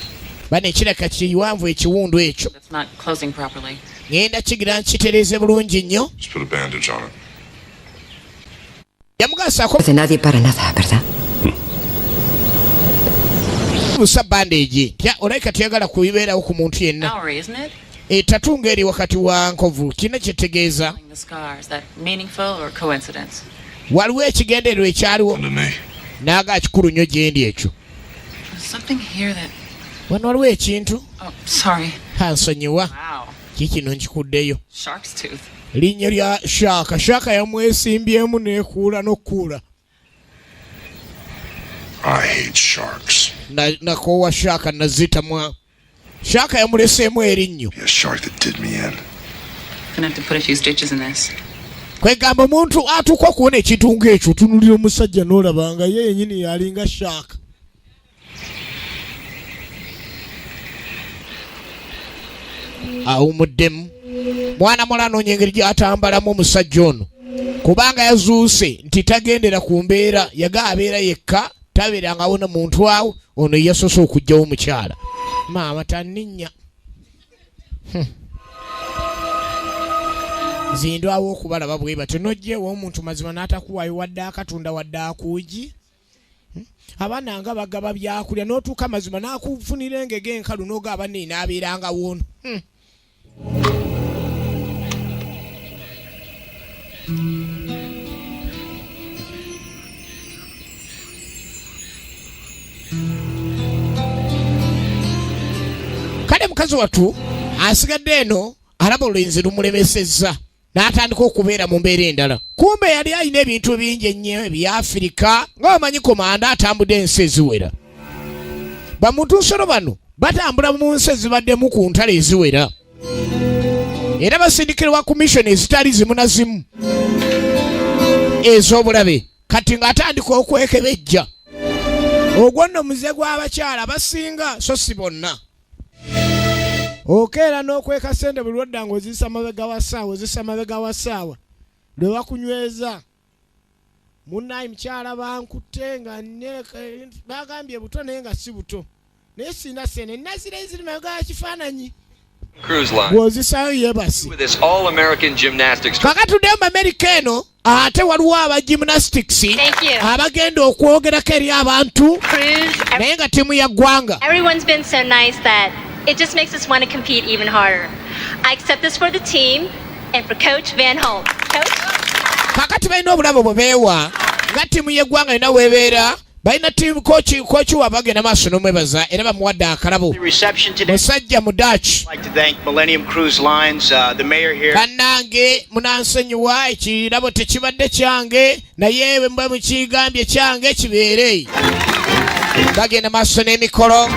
Bano ekiraka kiwanvu ekiwundu ekyo. It's not closing properly. Ŋŋenda kigira nkitereeze bulungi nnyo. Just put a bandage on it. Yamugasaako De nadie para nada, ¿verdad? busa bandage. Tya olabika teyagala kubeerawo ku muntu yenna. Dowry, isn't it? Etatu ng'eri wakati wa nkovu kirina kyetegeeza. The scar. Is that meaningful or coincidence? Waliwo ekigendererwa ekyaliwo n'aga kikulu nnyo gye ndi ekyo. There's something here that. Wano waliwo ekintu. Oh, sorry. Kansonyiwa. Wow. Kikino nkikuddeyo. Shark's tooth. Linnyo lya shaaka shaaka yamwesimbyemu n'ekuula n'okukuula. I hate sharks. Nakoowa shaaka nazitamwa. Shaaka yamuleseemu erinnyo. A shark that did me in. Gonna have to put a few stitches in this. Kwegamba omuntu atuuka okuwona ekintu ng'ekyo otunulira omusajja n'olaba nga ye yennyini yalinga shaaka. Awumuddemu mwana muwala anoonya engeri gy'atambalamu omusajja ono kubanga yazuuse nti tagendera ku mbeera yaga abeera yekka tabeerangawo na muntu awo ono yasoose okuggyawo omukyala maama tanninnya. Zindwawo okubalaba bwe batyo n'oggyewo omuntu mazima n'atakuwaayo wadde akatunda wadde akuugi. Abaana nga bagaba byakulya n'otuuka mazima n'akufunira engege enkalu n'ogaba banne n'abeeranga woono. Kale mukazi wattu asigadde eno alaba olulenzi lumulemesezza n'atandika okubeera mu mbeera endala. Kumbe yali alina ebintu bingi ennyo eby'Afirika nga bamanyi komanda atambudde ensi eziwera. Bamutunsolo bano batambula mu nsi ezibaddemu ku ntalo eziwera era basindikirwa ku mission ezitali zimu na zimu ez'obulabe. Kati ng'atandika okwekebejja ogwo nno muze gw'abakyala basinga so si bonna. Okeera n'okweka ssente buli lwodda ng'oziyisa mabega wa ssaawa, ozissa mabega wa ssaawa lwe bakunyweza. Munnaye mukyala bankutte nga bagambye buto naye nga si buto. Naye sirina ssente, nazira eziri mabega wa kifaananyi. Cruise Line. Bw'ozisaayo yeebase. With this all-American gymnastics. Kaakati tuddeyo mu Amerika eno ate waliwo aba gymnastics Thank you. abagenda okwogerako eri abantu Cruise. naye nga ttiimu ya ggwanga. Everyone's been so nice that it just makes us want to compete even harder. I accept this for the team and for Coach Van Holt. Coach? Kaakati balina obulabo bwe beewa nga ttiimu y'eggwanga yonna weebeera balina ttiimu kochi waabwe bagenda maaso n'omwebaza era bamuwadde akalabo. The reception today. Musajja mu Dutch. I'd like to thank Millennium Cruise Lines, the mayor here. Bannange munansonyiwa ekirabo tekibadde kyange naye bwe muba mukigambye kyange kibeere. Bagenda maaso n'emikolo.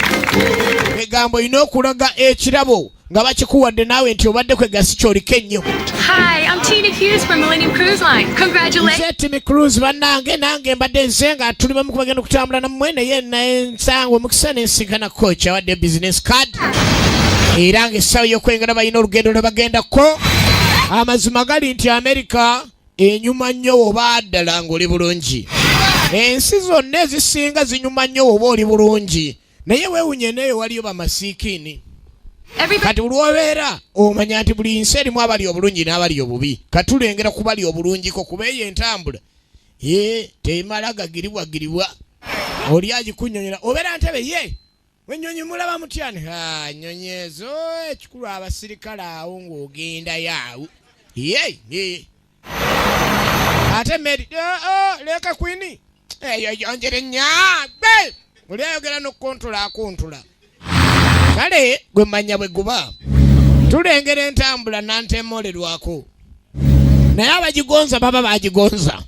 Egambo olina okulaga ekirabo nga bakikuwadde naawe nti obadde kwegasi kyoliko ennyo. Hi, I'm Tina Hughes from Millennium Cruise Line. Congratulations. Nze Tina Cruise bannange nange mbadde nze nga tuli bamu kubagenda okutambula nammwe naye naye nsangwa omukisa ne nsinkana coach awadde business card. Era ng'essaawa y'okwengera balina olugendo lwe bagendako. Amazima gali nti Amerika enyuma nnyo oba ddala ng'oli bulungi. Ensi zonna ezisinga zinyuma nnyo oba oli bulungi. Naye weewuunye n'eyo waliyo bamasiikini. Kati buli lw'obeera omanya nti buli nsi erimu abali obulungi n'abali obubi. Kati tulengera ku bali obulungiko kuba eyo entambula ye temala gagiribwagiribwa. Oli agikunnyonnyola obeera ntebe ye ennyonyi mulaba mutya ni? Ha, ennyonyi ezo ekikulu abasirikale awo ng'ogendayo awo. Ye, ye. Ate Mary, leka kwini. Eyo yongere nnya. Gwe! Oli ayogera n'okukontula akontula. Kale gwe manya bwe guba. Tulengera entambula nantemolerwako, naye abagigonza baba bagigonza.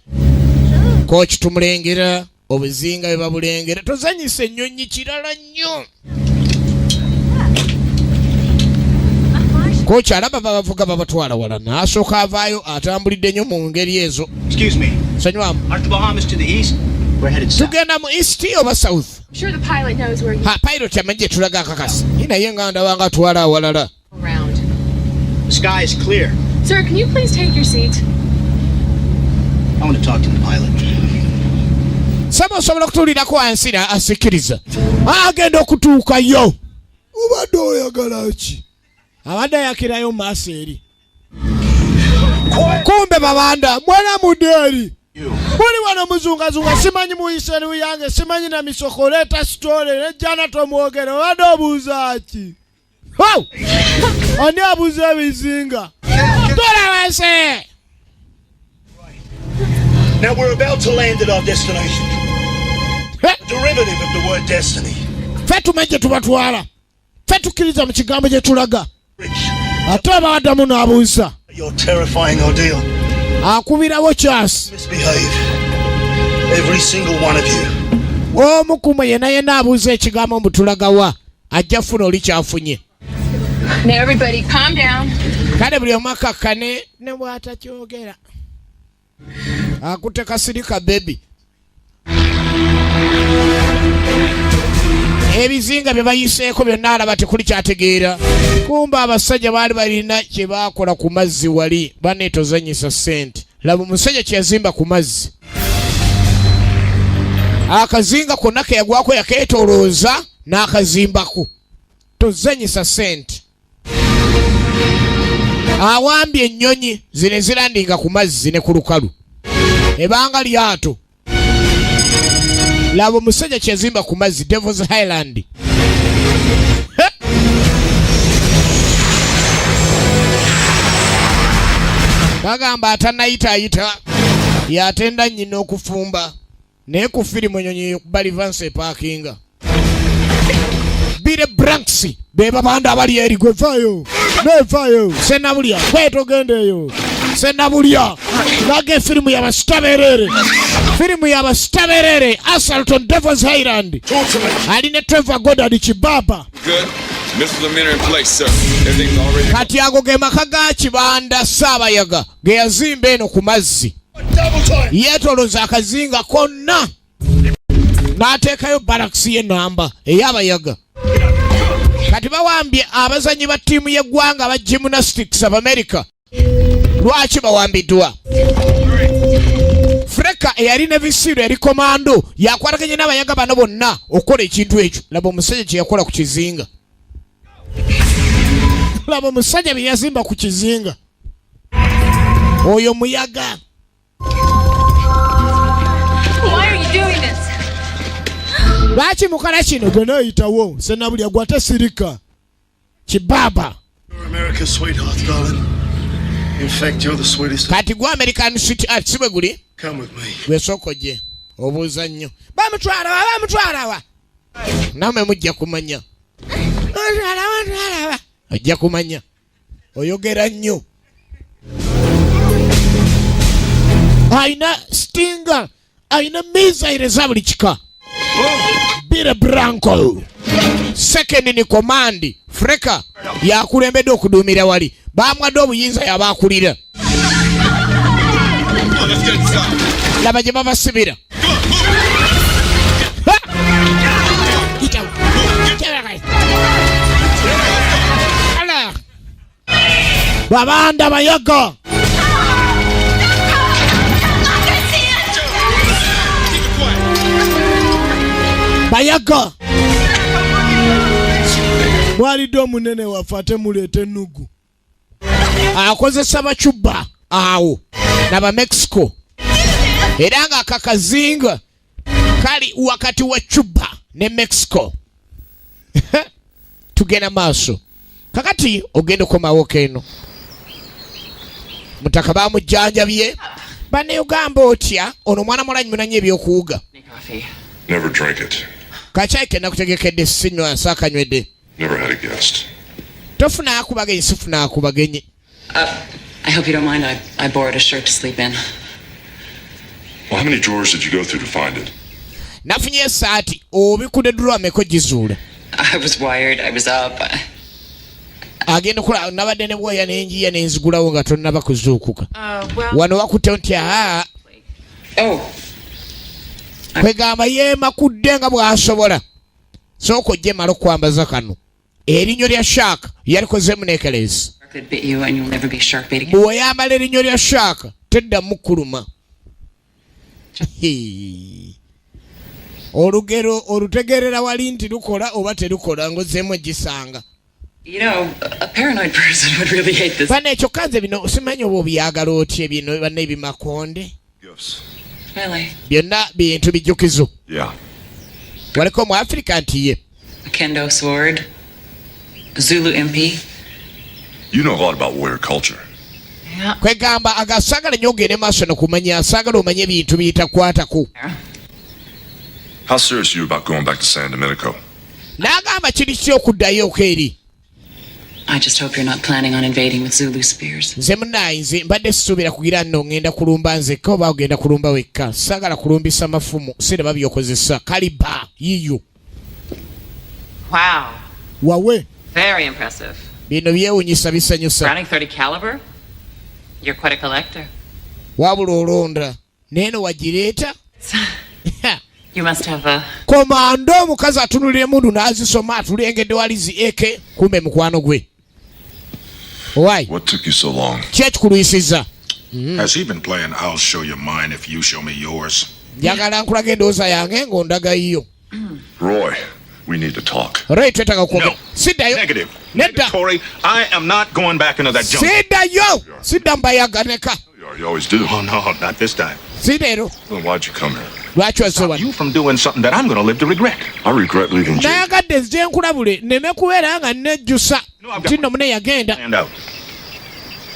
Koki tumulengera obuzinga bwe babulengera. Tozanyisa ennyonyi kirala nnyo. Koki alaba babavuga babatwala wala, n'asooka avaayo atambulidde nnyo mu ngeri ezo. Excuse me. Sonyiwamu. Aren't the Bahamas to the east? We're headed south. Tugenda mu east oba south? I'm sure the pilot knows where you Ha, pilot amanyi gye tulaga akakasi. Ye naye nga ndaba nga atwala awalala. Round. The sky is clear. Sir, can you please take your seat? I want to talk to the pilot. Saba osobola okutuulirako wansi na asikiriza. Agenda okutuukayo. Obadde oyagala ki? Abadde ayakirayo mu maaso eri. Kumbe babanda mwana mudde eri. Muli wano muzungazunga, simanyi muyise luyange, simanyi na misoko, leeta sitole nejjana tomwogere. Obadde obuuza ki? Wow! Ani abuuza ebizinga? Tula wansi. Now we're about to land at our destination. Derivative of the word destiny. Ffe tumanyi gye tubatwala, ffe tukkiriza mu kigambo gye tulaga. Ate abawaddamu n'abuuza. Your terrifying ordeal. Akubirawo kyasi. Misbehave. Every single one of you. Omu ku mmwe yenna yenna abuuza ekigambo mbu tulagawa, ajja funa oli kyafunye. Now, everybody, calm down. Kale buli omu akakkane ne bw'atakyogera akutte kasirika bebi. Ebizinga bye bayiseeko byonna alaba tekuli kyategeera. Kumba abasajja baali balina kye baakola ku mazzi wali baneetozanyisa ssente. Laba omusajja kye yazimba ku mazzi, akazinga konna ke yagwako yakeetoolooza n'akazimbako. Tozanyisa ssente. Awambye ennyonyi zino ezirandinga ku mazzi ne ku lukalu ebanga lyato. Laba omusajja kyeyazimba ku mazzi, Devils Island. He! Bagamba atanayitaayita yatenda nnyina okufumba, naye ku firimu enyonyi ekuba reverse epaakinga. Bire Branks be babanda abali eri. Gwe vaayo, nevayo Senabulya, gwe togenda eyo Senabulya. Laga efirimu yabasitaberere, firimu yabasitaberere, Assault on Devils Island. Ali ne Trevor Goddard Kibaba. Good. Missiles and men are in place, sir. Everything's already. Kati ago ge maka ga Kibanda Saabayaga ge yazimba eno ku mazzi. Yeetolooza akazinga konna n'ateekayo barakisi y'ennamba ey'abayaga. Kati bawambye abazannyi ba ttiimu y'eggwanga aba Gymnastics of America. Lwaki bawambiddwa? Freka eyali ne Visiiro yali komando yakwataganye n'abayaga bano bonna okukola ekintu ekyo. Laba omusajja kye yakola ku kizinga. Laba omusajja bye yazimba ku kizinga. Oyo muyaga. Why are you doing this? Lwaki mukola kino? Gwe neeyitawo Senabulya, gwe ate sirika Kibaba. You're America's sweetheart, darling. In fact, you're the sweetest. Kati gwe American sweetheart, si bwe guli? Come with me. Gwe sooka ojje. Obuuza nnyo. Bamutwala wa? Bamutwala wa? Nammwe mujja kumanya. Bamutwala, bamutwala wa? Ojja kumanya. Oyogera nnyo. Alina stinga, alina missile eza buli kika. Bire Branco second in command. Freka yakulembedde okuduumira wali, bamwadde obuyinza, yabakulira. Laba gye babasibira. Ha! Yitawo. Ala. Babanda bayaga. Bayaga mwalidde omunene waffe, ate muleeta ennugu. Akozesa bacuba awo naba Mexico, era nga akakazinga kali wakati wa Cuba ne Mexico. Tugenda maaso kakati, ogenda okomawo keno mutaka bamujjanjabye. Bannayugamba otya ono omwana mulanyi munanye ebyokuwuga. Never drink it. Kakyayi ke nakutegekedde sinywa, nsakanywedde. Never had a guest. Tofuna akubagenyi, sifuna akubagenyi. I hope you don't mind. I borrowed a shirt to sleep in. Well, how many drawers did you go through to find it? Nafunye esaati, obikudde drawer meka ogizuula? I was wired. I was up. Agenda okula nabadde ne bwoya nenjiya nenzigulawo nga tonnaba kuzuukuka. Well. Wano wakuttewo nti aa. Oh. Kwegamba yeemakudde nga bw'asobola. Sooka ojje mala okwambaza kano. Erinnyo lya shark yalikozeemu necklace. Shark that bit you, and you'll never be shark bait again. Bw'oyambala erinnyo lya shark teddamu kuluma. Hee. Olugero olutegerera wali nti lukola oba terukola ng'ozzeemu egisanga. A paranoid person would really hate this. Bano ekyo kanze bino simanyi oba obyagala otya bino banna ebimakonde. Really? Byonna bintu bijjukizo. Yeah. Waliko mu Afirika nti ye. A kendo sword, a Zulu MP. You know a lot about warrior culture. Yeah. Kwegamba agasaagala nnyo ogende maaso nokumanya asaagala omanye ebintu biyitakwatako. How serious are you about going back to San Domenico? N'agamba kiri ki okuddayo eri? I just hope you're not planning on invading with Zulu spears. Nze munaayi nze mbadde sisuubira kugira nno ŋŋenda kulumba nzekka oba ogenda kulumba wekka. Saagala kulumbisa mafumu, siraba by'okozesa kaliba yiyo. Wow. Wawe. Very impressive. Bino byewunyisa bisanyusa. Browning 30 caliber? You're quite a collector. Wabula olonda neeno wagireeta. You must have a Komando omukazi atunulira emundu n'azisoma atulengedde wali zi AK kumbe mukwano gwe. Owai. What took you so long? Ki ekikulwisizza? Has he been playing I'll show you mine if you show me yours? Njagala nkulaga endowooza yange ng'ondaga yiyo. Roy, we need to talk. Roy, twetaaga kwogera. Siddayo. Negative. Nedda. Corey, I am not going back into that jungle. Siddayo. Sidda mbayaganeka. You always do. Oh, no, not this time. Si leero. Then why'd you come here? Lwaki wazze wano? You from doing something that I'm going to live to regret. I regret leaving Jake. Nayagadde nzije nkulabule nneme kubeera nga nejjusa nti nno mune yagenda. Hand out.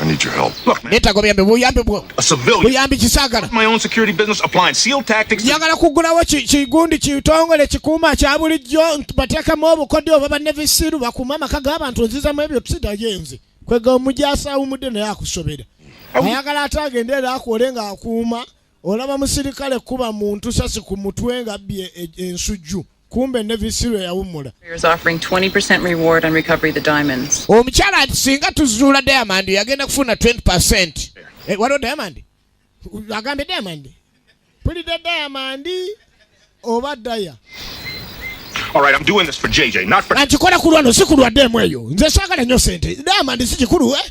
I need your help. Look, man, Neetaaga obuyambi, buyambi bwo. a civilian. Buyambi kisaagala. My own security business applying SEAL tactics. Njagala kuggulawo kigundi kitongole kikuuma kya bulijjo bateekamu obukodyo oba ba Navy SEAL bakuuma amaka g'abantu nzizamu ebyo tusidayo nze kwega omujasa awumudde naye akusobera ayagala ate agende era akole ng'akuuma olaba musirikale kuba muntu sasi ku mutwe ng'abbye ensujju kumbe Navy SEAL eyawummula. Is offering 20% reward on recovery of the diamonds. Omukyala ati singa tuzuula diamond yagenda kufuna 20%. Waliwo diamond agambye diamond mpulidde diamond oba daya. All right, I'm doing this for JJ, not for. Nkikola ku lwano si ku lwa ddeemu eyo nze saagala nnyo sente diamond si kikulu eh?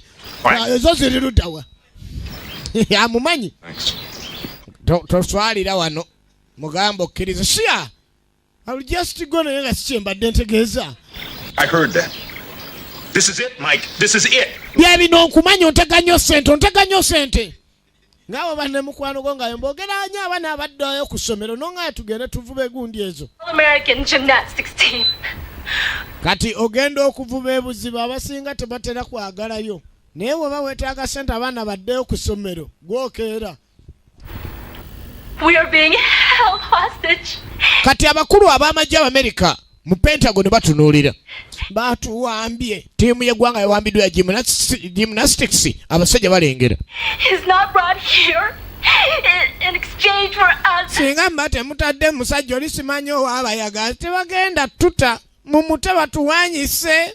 Right. Ah, ezo ziri luddawa amumanyi. Thanks. Toswalira wano mugamba okkiriza siya. I'll just go naye nga si kye mbadde ntegeeza. I heard that. This is it, Mike. This is it. Bye bino nkumanyi ontega nnyo sente ontega nnyo sente ngaawe banne mukwano gwo nga mbogera nnyo abaana abaddayo ku ssomero nonga tugende tuvuba egundi ezo. All American gymnastics team. Kati ogenda okuvuba ebuziba abasinga tebatera kwagalayo naye bw'oba weetaaga sente abaana baddeyo ku ssomero gwokeera. We are being held hostage. Kati abakulu ab'amagye Abamerika mu Pentagon batunuulira batuwambye ttiimu y'eggwanga yawambiddwa ya gymnastics abasajja balengera. Is not brought here in exchange for us. Singa mba temutadde musajja oli simanyi owaabayaga tebagenda tuta mumute batuwanyise.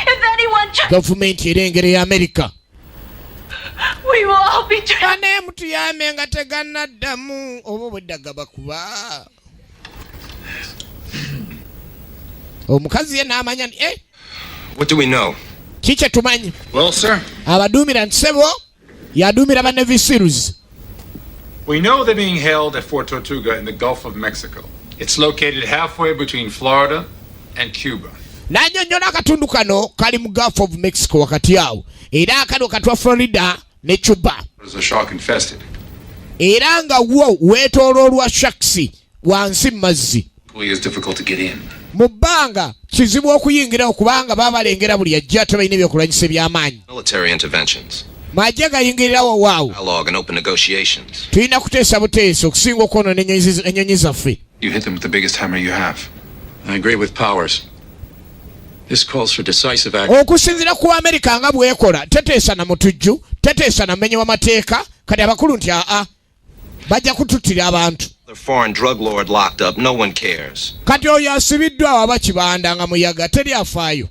If anyone tries, Gavumenti erengere ya Amerika. we will all be trapped. Bane mutuyambe nga tegannaddamu oba obwedda bakuba omukazi ye n'amanya nti What do we know? Ki kye tumanyi? Well, sir, abaduumira nti sebo yaduumira ba Navy SEALs. We know they're being held at Fort Tortuga in the Gulf of Mexico. It's located halfway between Florida and Cuba. N'annyonnyola akatundu kano kali mu Gulf of Mexico wakati awo era akali wakati wa Florida ne Cuba. Is a shark infested? Era nga wo weetooloolwa sharks wansi mu mazzi. Equally as difficult to get in. Mu bbanga kizibu okuyingirawo kubanga baba balengera buli ajja tebalina ebyokulwanyisa eby'amaanyi. Military interventions, Majje gayingirirawo waawo. Dialogue, and open negotiations. Tulina kuteesa buteesa okusinga okwonoona ennyonyi zaffe. You hit them with the biggest hammer you have. I agree with Powers. This calls for decisive action. Okusinziira ku Amerika nga bwekola, teteesa na mutujju, teteesa na mmenyi w'amateeka. Kati abakulu nti aa, bajja kututtira abantu. The foreign drug lord locked up. No one cares. Kati oyo asibiddwa awo aba kibanda nga muyaga, teri afaayo.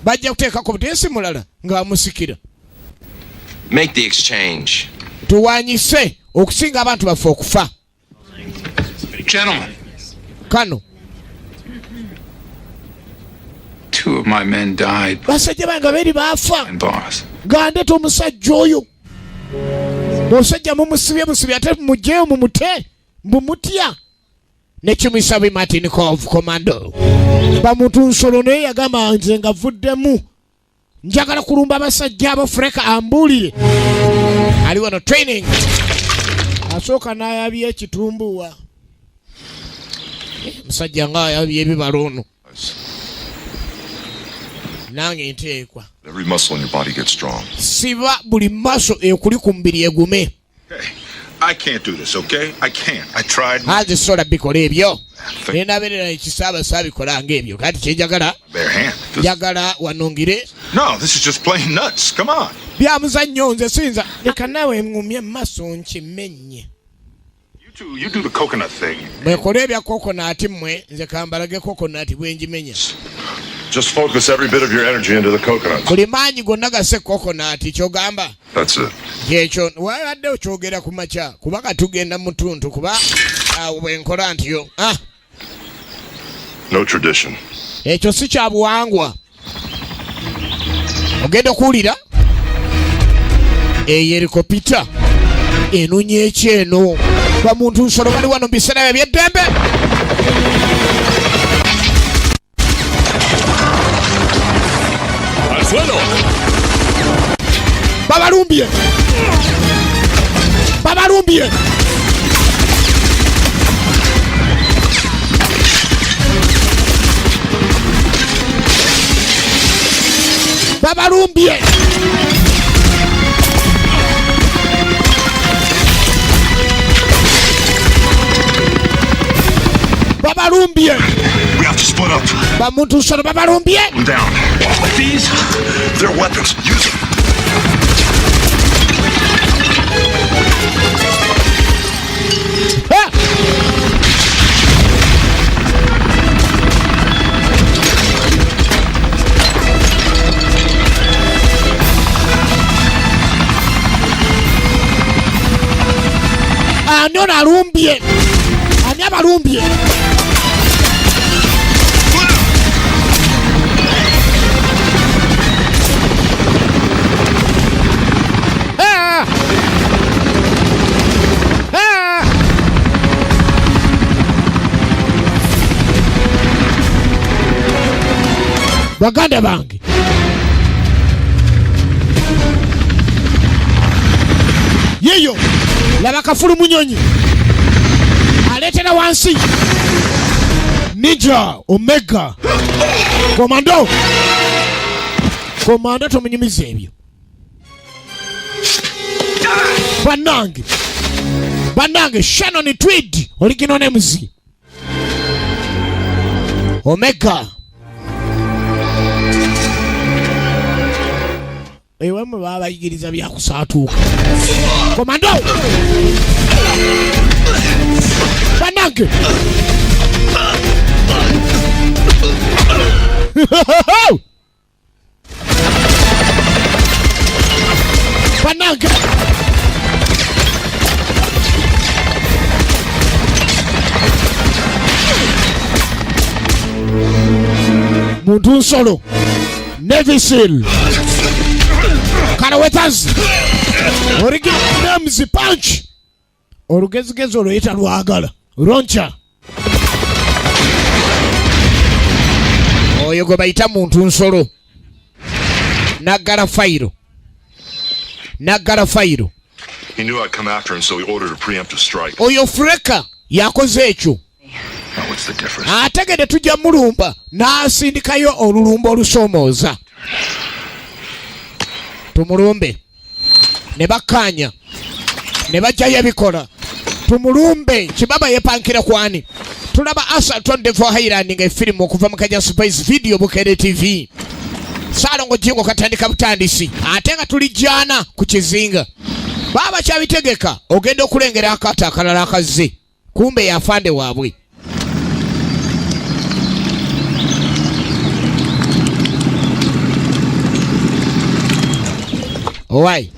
Bajja kuteekako buteesi mulala ng'amusikira. Make the exchange. Tuwanyise okusinga abantu baffe okufa. Gentlemen. Kano. 2 of my men died. Basajja bange beri baafa. And boss. Nga ndeta omusajja oyo. Omusajja mumusibye busibye ate mugyeyo mumute. Mbumutya. Ne kimuyisa bi Martin Kove Commando. Bamuntu nsolo naye yagamba nze nga vuddemu. Njagala kulumba abasajja abo Freka ambuulire. Ali wano training. Asooka n'ayabya ekitumbuwa. Musajja nga ayabya ebibala ono. Nange nteekwa. Every muscle in your body gets strong. Siba buli muscle ekuli ku mubiri egume. Hey, I can't do this, okay? I can't. I tried. Hazi sola bikola ebyo. Naye nabeerera ekisaaba saabikola ng'ebyo. Kati kye njagala. Bare hand. This Njagala wanongire. No, this is just plain nuts. Come on. Bya muzannyo nze siyinza. Leka naawe ŋŋumye mu maaso nkimenye. You two, you do the coconut thing. Mwekole ebya coconut mmwe, nze kambalage coconut bwe ngimenya. Just focus every bit of your energy into the coconut. Buli maanyi gonna gase coconut ky'ogamba. That's it. Kyekyo wabadde okyogera ku makya kuba katugenda mu ttuntu kuba awo bwe nkola ntyo. No tradition. Ekyo si kya buwangwa. Ogenda okuwulira eyo helikopita enonya ekyeno. Bamuntu nsolo bali wano mu biseera bye eby'eddembe. Al suelo. Babalumbye. Babalumbye. Babalumbye. Babalumbye. We have to split up. Bamuntu nsolo babalumbye. I'm down. These, they're weapons. Use them. Ha! Ani ono alumbye? Ani abalumbye? Ah! Ah! Baganda bange, yiyo laba kafulu munyonyi aleetera wansi Ninja Omega Komando. Komando tomunyumiza ebyo. Bannange, bannange, Shannon Tweed original names Omega. Ewammwe baba bayigiriza bya kusaatuuka. Komando! Bannange! Bannange! Muntu nsolo. Navy SEAL. Karawetaz. Original names punch. Olugezigezi olwo lwagala. Roncha. Oyo gwe bayita muntu nsolo. Naggala fayiro. Naggala fayiro. He knew I'd come after him, so he ordered a preemptive strike. Oyo Freka yakoze ekyo. Now what's the difference? Ategedde tujja mulumba n'asindikayo olulumba olusoomooza. Tumulumbe. Ne bakkaanya. Ne bajjayo ebikola. Tumulumbe. Kibaba yeepankira kwani? Tulaba Assault on Devil Highland nga efirimu okuva mu Kaja Spice Video Bukere TV. Saalongo Jingo katandika butandisi ate nga tuli jana ku kizinga. Baba kyabitegeka ogenda okulengera akata akalala akazze kumbe yafande waabwe. Owai.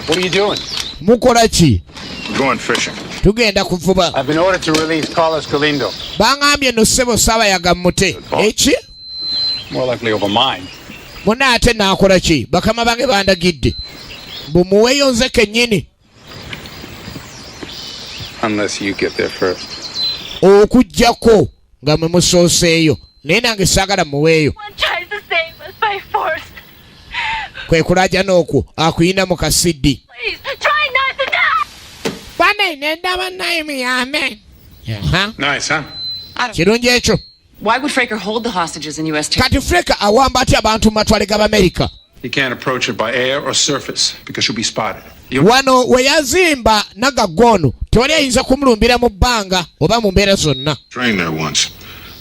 What are you doing? Mukola ki? We're going fishing. Tugenda kuvuba. I've been ordered to release Carlos Galindo. Bangambye no ssebo Saabayaga mmute. Eki? More likely over mine. Muna ate naakola ki? Bakama bange bandagidde. Mbu muweeyo nze kennyini. Unless you get there first. Okuggyako nga mwe musooseeyo. Naye nange saagala muweeyo. One tries to save us by force. Kwe kulaajana okwo akuyina mu kasiddi. Please, try not to die. Bane nenda bannaye muyambe. Aha. Nice, huh? Kirungi ekyo. Why would Fraker hold the hostages in U.S. territory? Kati Freka awamba atya abantu mu matwale g'Abamerika? You can't approach it by air or surface because you'll be spotted. Wano we yazimba nagagga ono tewali ayinza kumulumbira mu bbanga oba mu mbeera zonna. Trained there once.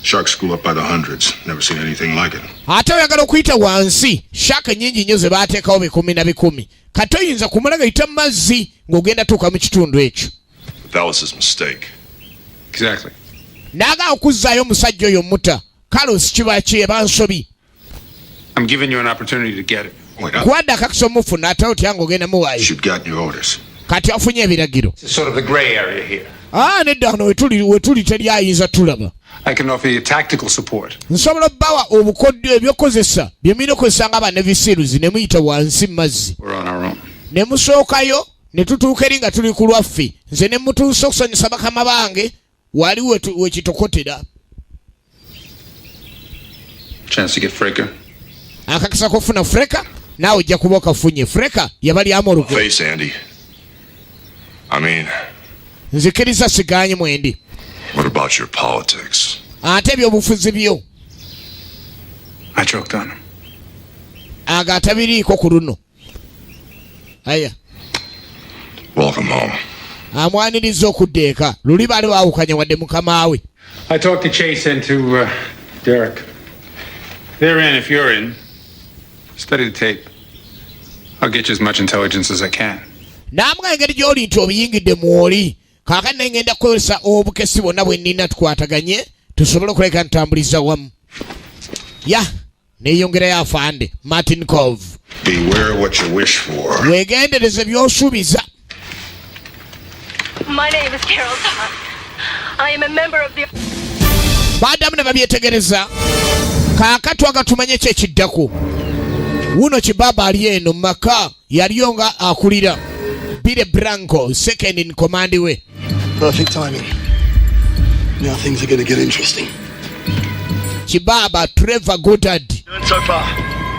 Sharks school up by the hundreds. Never seen anything like it. Ate oyagala okuyita wansi shaaka nnyingi nnyo ze baateekawo bikumi na bikumi. Kati oyinza kumala gayita mu mazzi ng'ogenda tuuka mu kitundu ekyo. But that was his mistake. Exactly. N'agaa okuzzaayo omusajja oyo muta. Carlos kiba ki eba nsobi. I'm giving you an opportunity to get it. Kuwadde akakisa omufuna ate otya ng'ogenda muwaayo. You've gotten your orders. Kati afunye ebiragiro. This is sort of the gray area here. Ah, nedda wano wetuli wetuli teri ayinza tulaba. I can offer you tactical support. Nsobola obbawa obukodyo ebyokozesa bye mulina okukozesa nga bannevisiruzi ne muyita wansi mu mazzi. We're on our own. Ne musookayo ne tutuuka eri nga tuli ku lwaffe. Nze ne mutuusa okusanyusa bakama bange wali wekitokotera. Chance to get Fraker. Akakisa k'ofuna Freka naawe ojja kuba okafunye. Freka yabalyamu olukwe. Face, Andy. I mean, Nzikiriza sigaanyi mwendi. what about your politics? Ate ebyobufuzi byo. I choked on him. Ago atabiriiko ku luno. Aya. Welcome home. Amwaniriza okudda eka. Luli baali baawukanye wadde mukama we. I talked to Chase and to Derek. They're in if you're in. Study the tape. I'll get you as much intelligence as I can. N'amuga engeri gy'oli nti obiyingidde mwoli. Kaakati naye ngenda kukozesa obukesi bwonna bwe nnina tukwataganye tusobole okuleka ntambuliza wamu. Ya, neeyongerayo afande Martin Kove. Beware what you wish for. Weegendereze by'osuubiza. My name is Carol Todd. I am a member of the Baadamu ne babyetegereza. Kaakati aga tumanye ki ekiddako. Wuno kibaaba ali eno mu maka yaliyo nga akulira. Billy Branco, second in command we. Perfect timing. Now things are going to get interesting. Kibaaba Trevor Goddard. Doing so far.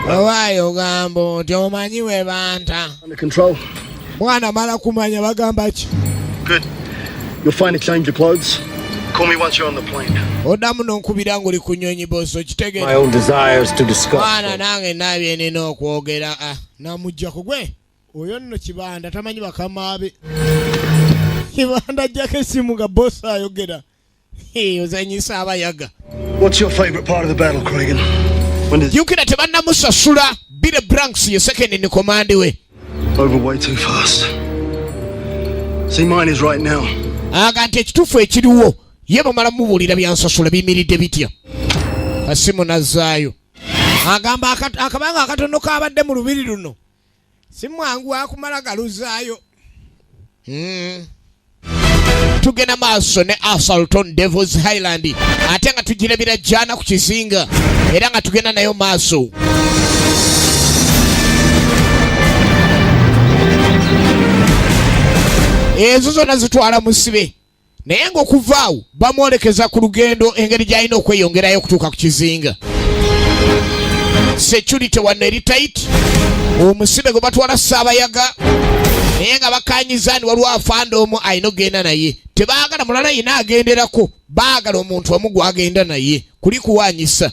Owaayo ogamba nti omanyi we banta. Under control. Mwana mala kumanya bagamba ki? Good. You'll find a change of clothes. Call me once you're on the plane. Oddamu n'onkubira ng'oli ku nnyonyi boss okitegeera. My own desires to discuss. Mwana nange nabye nina okwogera. Ah, namuggyako gwe. Oyo nno Kibanda tamanyi bakama be. Kibanda ajjako essimu nga boss ayogera. Hee, ozannyisa abayaga. What's your favorite part of the battle, Kragan? When did Jjukira tebannamusasula. Billy Branks ye second in command we. Over way too fast. See, mine is right now. Aga nti ekituufu ekiriwo ye bamala mubuulira byansasula biyimiridde bitya. Kasimu nazzaayo. Agamba akabanga akatono kaabadde mu lubiri luno. Si mwangu wakumala galuzaayo. Tugenda maaso ne Assault on Devil's Highland ate nga tugirabira jana ku kizinga era nga tugenda nayo maaso. Ezo zonna zitwala musibe naye ng'okuva awo bamwolekeza ku lugendo engeri gy'alina okweyongerayo okutuuka ku kizinga. Security wano eri tight. Omusibe gwe batwala Saabayaga naye nga bakanyiza nti waliwo afande omu alina okugenda naye. Tebaagala mulala yenna agenderako, baagala omuntu omu gw'agenda naye kuli kuwanyisa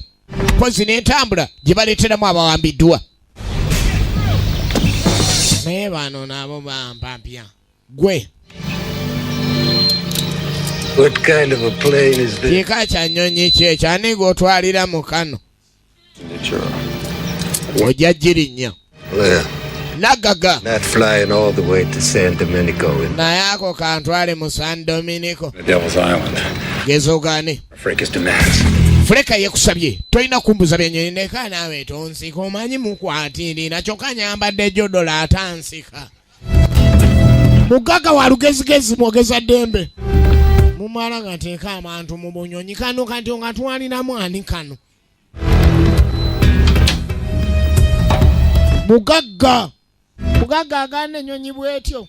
mpozi n'entambula gye baleeteramu abawambiddwa. Naye bano nabo bampampya gwe. What kind of a plane is this? Kika kya nnyonyi ki ekyo? Ani gw'otwalira mu kano? Ojja girinnya. Well, Naggaga. not flying all the way to San Domenico in Naye ako kantwale mu San Dominico. The Devil's Island. Geza ogaane. Fracas demands. Fuleka yekusabye tolina kumbuza byenyonyi neka naawe tonsika omanyi mukwatirira kyokka nyambadde jodola atansika. Mugagga wa lugezigezi mwogeza ddembe mumala nga nteeka abantu mu bunyonyi kano kati nga twalinamu ani kano mugagga mugagga agaana ennyonyi bwetyo.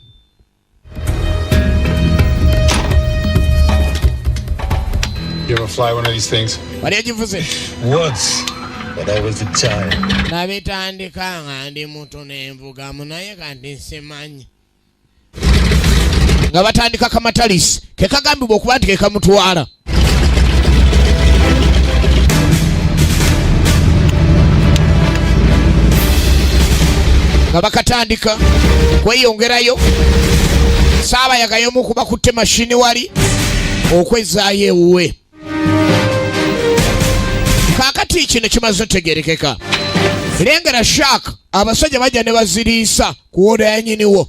You ever fly one of these things? Wali ogivuze? Once, when I was a child. Nabitandika nga ndi muto nenvugamu naye kati simanyi. Nga batandika kamatalisi ke kagambibwa okuba nti ke kamutwala. Nga bakatandika kweyongerayo Saabayaga y'omu ku bakutte mashini wali okwezzaayo ewuwe. Kaakati kino kimaze otegerekeka. Lengera shark abasajja bajja ne baziriisa ku wooda ya nnyiniwo.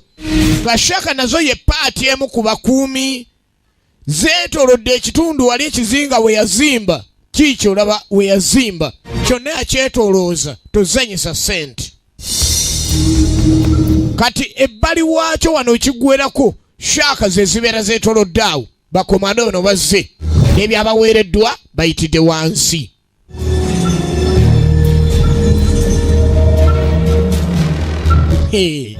Nga shark nazo ye paati emu ku bakuumi zeetoolodde ekitundu wali ekizinga we yazimba. Kiikyo olaba we yazimba kyonna yakyetoolooza tozanyisa ssente. Kati ebbali waakyo wano ekiggwerako shark ze zibeera zeetoolodde awo. Bakomando bano bazze n'ebyabaweereddwa bayitidde wansi. Hey.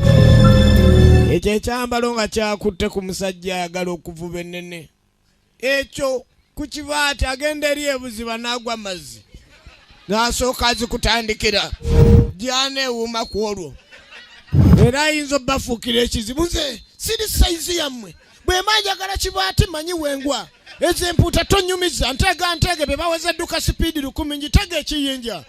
Ekyo ekyambalo nga kyakutte ku musajja ayagala okuvuba ennene. Ekyo ku kibaati agenda eri ebuziba n'agwa amazzi. N'asooka azikutandikira. Gy'aneewuuma ku olwo. Era ayinza obbafuukira ekizibu. Nze siri sayizi yammwe. Bwe mba njagala kibaati manyi wengwa. Ezo empuuta tonyumiza nteega nteege be baweza dduka sipiidi 1000 ngitege ekiyinja.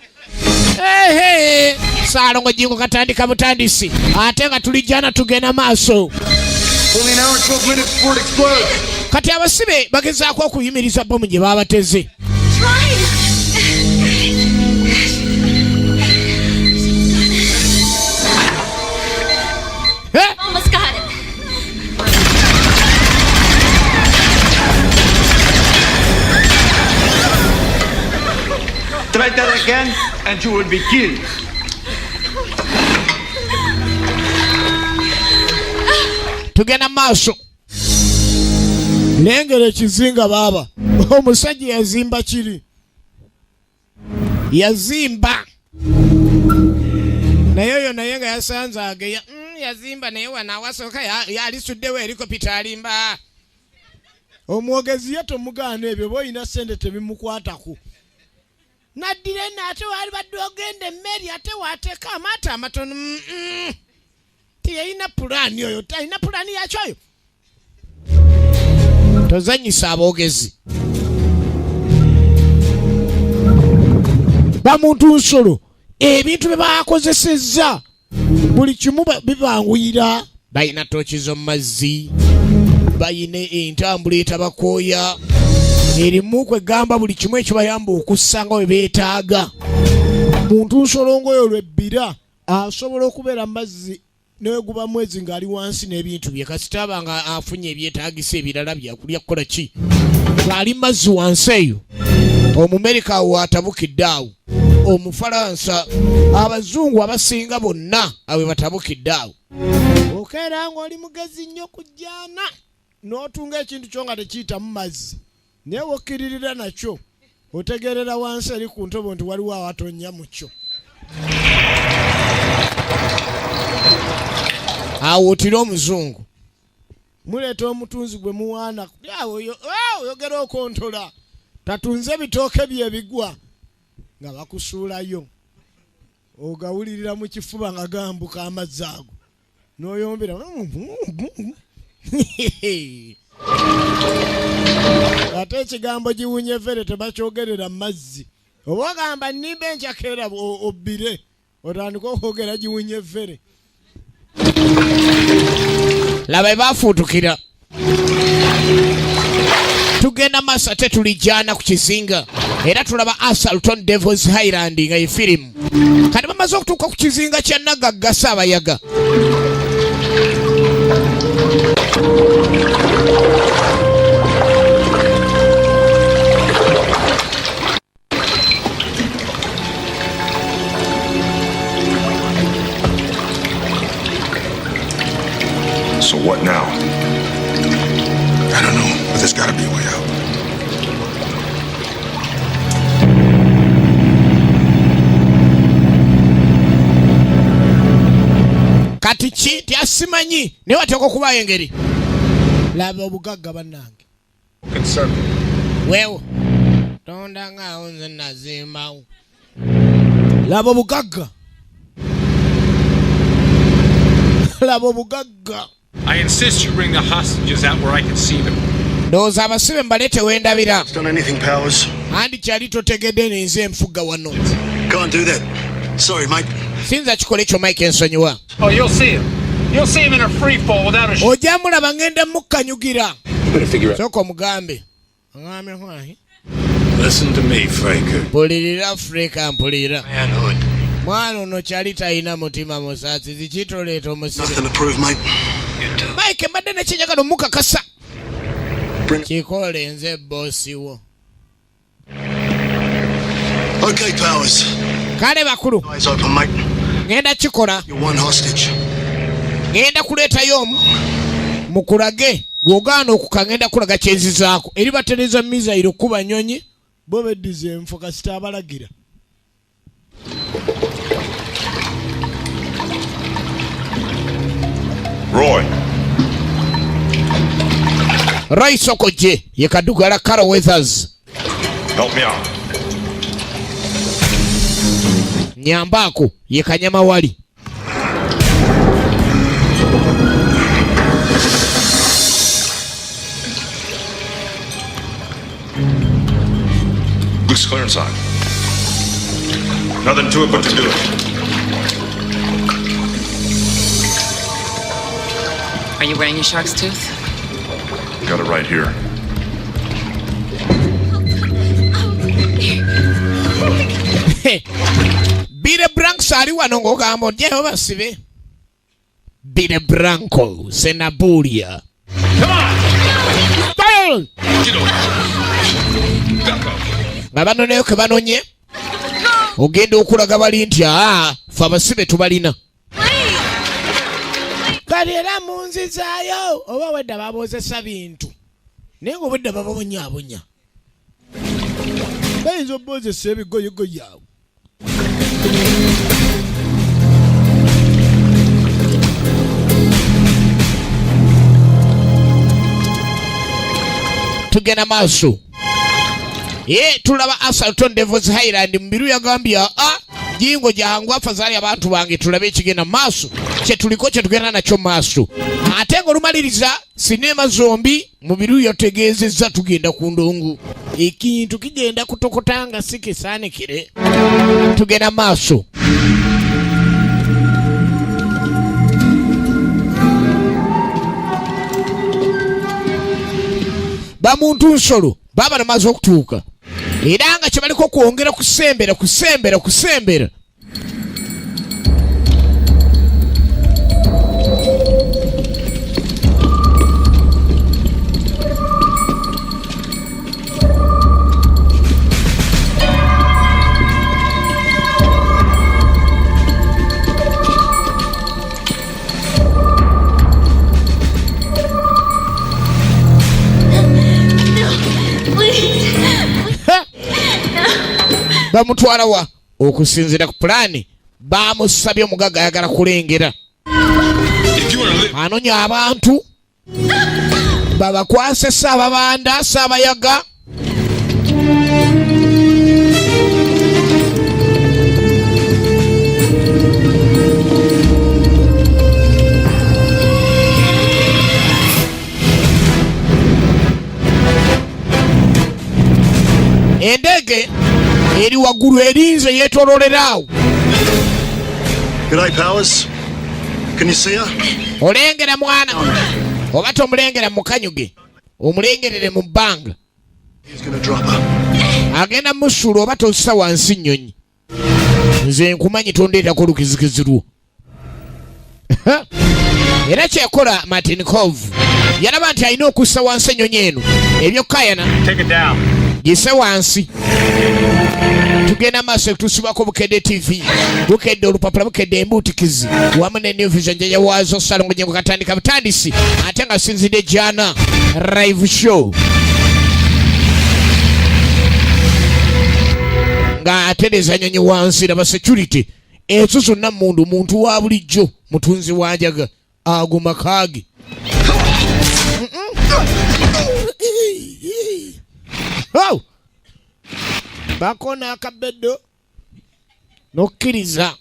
Ehe, Ssaalongo Jjingo katandika butandisi ate nga tulijjana tugenda maaso. Only an hour and 12 minutes before it explodes. Kati abasibe bagezaako okuyimiriza bbomu gye baabateze. Almost got it. Try that again and you will be killed. Tugenda maaso. Lengera ekizinga baaba. Omusajja yazimba kiri. Yazimba. Naye oyo naye nga yasanze ageya. Yazimba naye wano awasooka yalisuddewo erikopita alimba. Omwogezi ye tomugaana ebyo, oba olina ssente tebimukwatako. Naddira eno ate waali badde ogenda emmeri ate waateeka amaato amatono. Teyalina pulaani oyo, talina pulaani yakyo oyo. Tozannyisa aboogezi. Bamuntu nsolo, ebintu bye baakozesezza buli kimu bibanguyira. Balina ttooki z'omu mazzi, balina entambula etabakooya, erimu kwegamba buli kimu ekibayamba okussa nga bwe beetaaga. Muntu nsolo ng'oyo lw'ebbira asobola okubeera mu mazzi ne guba mwezi ng'ali wansi n'ebintu bye, kasita aba nga afunye ebyetaagisa ebirala byakulya kukola ki, ng'ali mazzi wansi eyo. Omumerika awo atabukidde awo, Omufalansa, Abazungu abasinga bonna awe batabukidde awo. Okeera ng'oli mugezi nnyo kujjaana n'otunga ekintu kyo nga tekiyitamu mazzi, naye w'okkiririra nakyo otegeerera wansi eri ku ntobo nti waliwo awatonnya mu kyo. Awo otira omuzungu. Muleeta omutunzi gwe muwaana. Awo oyogera okontola. Tatunze bitooke bye bigwa nga bakusuulayo. Ogawulirira mu kifuba nga gambuka amazzi ago. N'oyombera. Ate ekigambo giwunye evere tebakyogerera mu mazzi. Oba ogamba nnimba enjakeera obbire, otandike okwogera giwunye evere. Laba bwe baafuutukira. Tugenda maaso ate tulijana ku kizinga era tulaba Assault on Devil's Island nga ye firimu. Kati bamaze okutuuka ku kizinga kya Nagagga Ssaabayaga. So what now? I don't know, but there's gotta be a way out. Kati ki nti asimanyi naye wateekwa okubaayo engeri. Laba obugagga bannange. Weewo tonda ngaawo nze nazimbawo. Laba obugagga. Laba obugagga. I insist you bring the hostages out where I can see them. Ndowooza abasibe mbaleete wendabira. Done anything, Powers? Andi kyali totegedde nenze enfuga wano. Can't do that. Sorry, mate. Siyinza kikola ekyo Mike, ensonyiwa. Oh, you'll see him. You'll see him in a free fall without a Ojja mulaba ngenda mukkanyugira. Better figure out. Sooka omugambe. Aŋŋambye hwahi. Listen to me, Fraker. Mpulirira Freka, mpulirira. Manhood. Mwana ono kyali talina mutima musaasizi kitoleeta omusibe. Nothing to prove, mate. Mike mbadde nekyenjagala omukakasa. Kikole nze boosi wo. Okay, Powers. Kale bakulu. Eyes open, mate. Ngenda kikola. You're one hostage. Ngenda kuleetayo omu mukulage bw'ogaana okuka ngenda kulaga kyenzizaako eri batereza mizayiro kuba nyonyi. Bo beddiza enfo kasita abalagira. Roy. Roy Sokoje ye kadugala Carol Weathers. Help me out. Nyambaako ye kanyama wali. Looks clear inside. Nothing to it but to do it. Are you wearing your shark's tooth? Got it right here. Billy Branks ali wano ng'ogamba ojjayo basibe. Billy Branco Senabulia. Fire! Nga banoneyo ke banonye ogenda okulaga bali nti aa fe abasibe tubalina. Kati era munzizaayo oba wedda baboozesa bintu naye ng'obwedda bababonyaabonya bayinza oboozesa ebigoyigoyi awo. Tugenda maaso. Ye tulaba Assault on Devil's Island. Mubiru yagambye a jingo jangu afazali abantu bange tulabe ekigenda maaso kye tuliko kye tugenda nakyo maaso. Ate ng'olumaliriza sinema zombi Mubiru yategeezezza tugenda ku ndongo. Ekintu kigenda kutokota nga si kisaanikire. Tugenda maaso. Bamuntu nsolo baba namaze okutuuka era nga kye baliko kwongera kusembera kusembera kusembera. Bamutwala wa okusinziira ku pulaani bamusabye omugagga ayagala kulengera. Anonya abantu babakwase Ssaababanda Ssaabayaga. Endege eri waggulu erinze yeetooloolera awo. G'day, Powers. Can you see her? Olengera mwana oba tomulengera mukanyuge omulengerere mu bbanga. Agenda musuula oba tossa wansi nnyonyi. Nze nkumanyi tondeetako olukizikizi lwo. Era kyekola Martinkov yalaba nti alina okussa wansi ennyonyi eno ebyokukayana gise wansi. Tugenda maaso ekutuusibwako Bukedde TV, Bukedde olupapula, Bukedde embuutikizi wamu ne New Vision gye waazo Ssalongo gye katandika butandisi ate nga sinzidde jana live show nga atereza nyonyi wansi. Laba security ezo zonna mundu muntu wa bulijjo mutunzi wa njaga ago makaage. Oh! Bakona akabeddo nokkiriza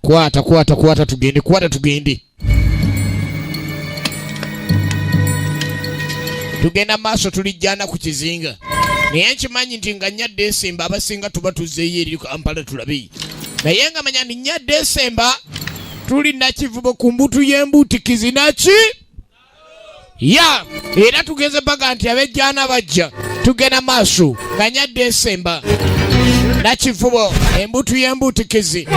kwata kwata kwata tugende kwata tugende tugenda maaso tulijjana ku kizinga naye nkimanyi nti nga nnya Desemba abasinga tuba tuzzeeyo eri Kampala tulabe naye nga manya nti nnya Desemba tuli Nakivubo ku mbutu y'embuutikizi naki ya era tugeze baga nti ab'ejjana bajja tugenda maaso nga nnya Desemba Nakivubo embutu y'embuutikizi.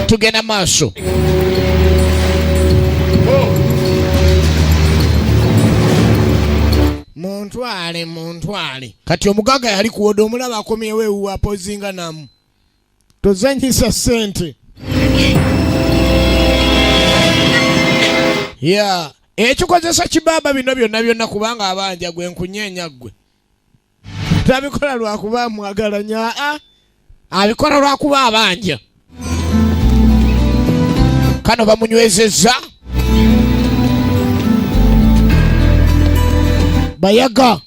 Tugenda maaso muntwale muntwale. Kati omugaga yali kuwoda omulaba akomyewo ewuwe apozinga namu tozanyisa ssente ya ekikozesa kibaaba bino byonna byonna kubanga abanja gwe nkunyeenya ggwe tabikola lwakuba amwagala nya abikola lwakuba abanja. Kano bamunywezezza bayaga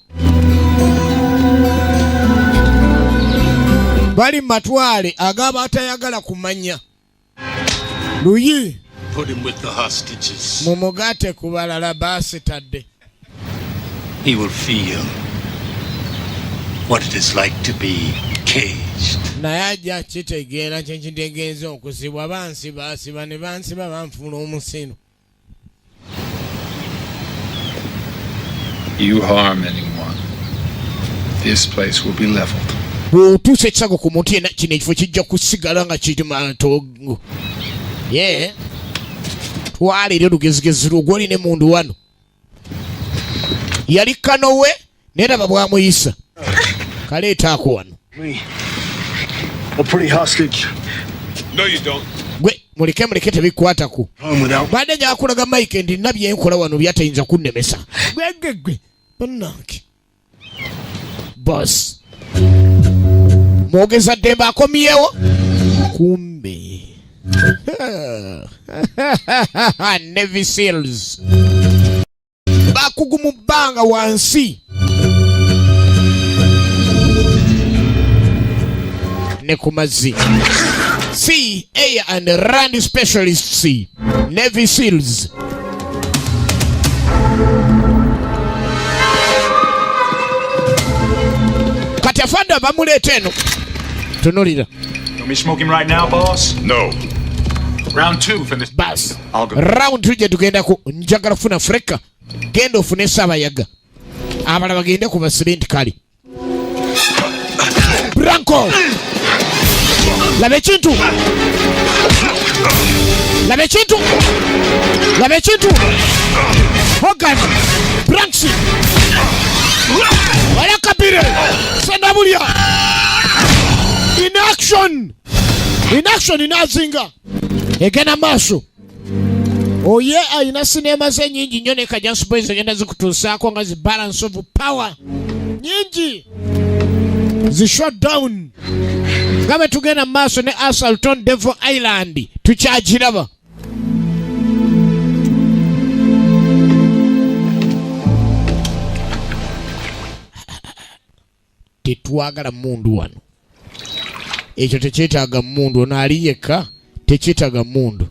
bali matwale agaba atayagala kumanya luyi Put him with the hostages. Mumugate ku balala basitadde. He will feel what it is like to be caged. Naye ajja kitegeera kye kitegeeza okusibwa bansibaasiba ne bansiba banfuula omusino. You harm anyone, this place will be leveled. Bw'otuusa ekisago ku muntu yenna kino ekifo kijja kusigala nga kiri matongo. Ye twala eri olugezigezi lwo gw'olina emmundu wano. Yali kano we naye laba bw'amuyisa. Kaleeta ako wano. Me, a pretty hostage. No, you don't. Gwe muleke muleke tebikwatako. Home without Badde njakulaga Mike ndi nna bye nkola wano byatayinza kunnemesa. Gwe gwe gwe bannange. Boss. Mwogeza ddembe akomyewo. Kumbe. Navy Seals. Bakugu mu bbanga wansi. Ne ku mazzi. Sea, Air and Land Specialists, Navy Seals. Kati afande bamuleeta eno. Tunulira. Want me smoking right now, boss? No. Round 2 for this. Bas. I'll go. Round 2 gye tugendako njagala kufuna Freka. Genda ofune Saabayaga. Abalala bagende ku basibe nti kale. Branko. Laba ekintu. Laba ekintu. Laba ekintu. Hogan. Branks. Walakabire. Sendabulya. In action. In action inazinga. Egenda maaso. Oye alina sinema ze nnyingi nnyo ne Kajansi Boys egenda zikutuusaako nga zi balance of power nyingi zi shutdown nga bwe tugenda mu maaso ne Assault on Devil Island tukyagiraba. Tetwagala mmundu wano. Ekyo tekyetaaga mmundu, ono ali yekka tekyetaaga mmundu.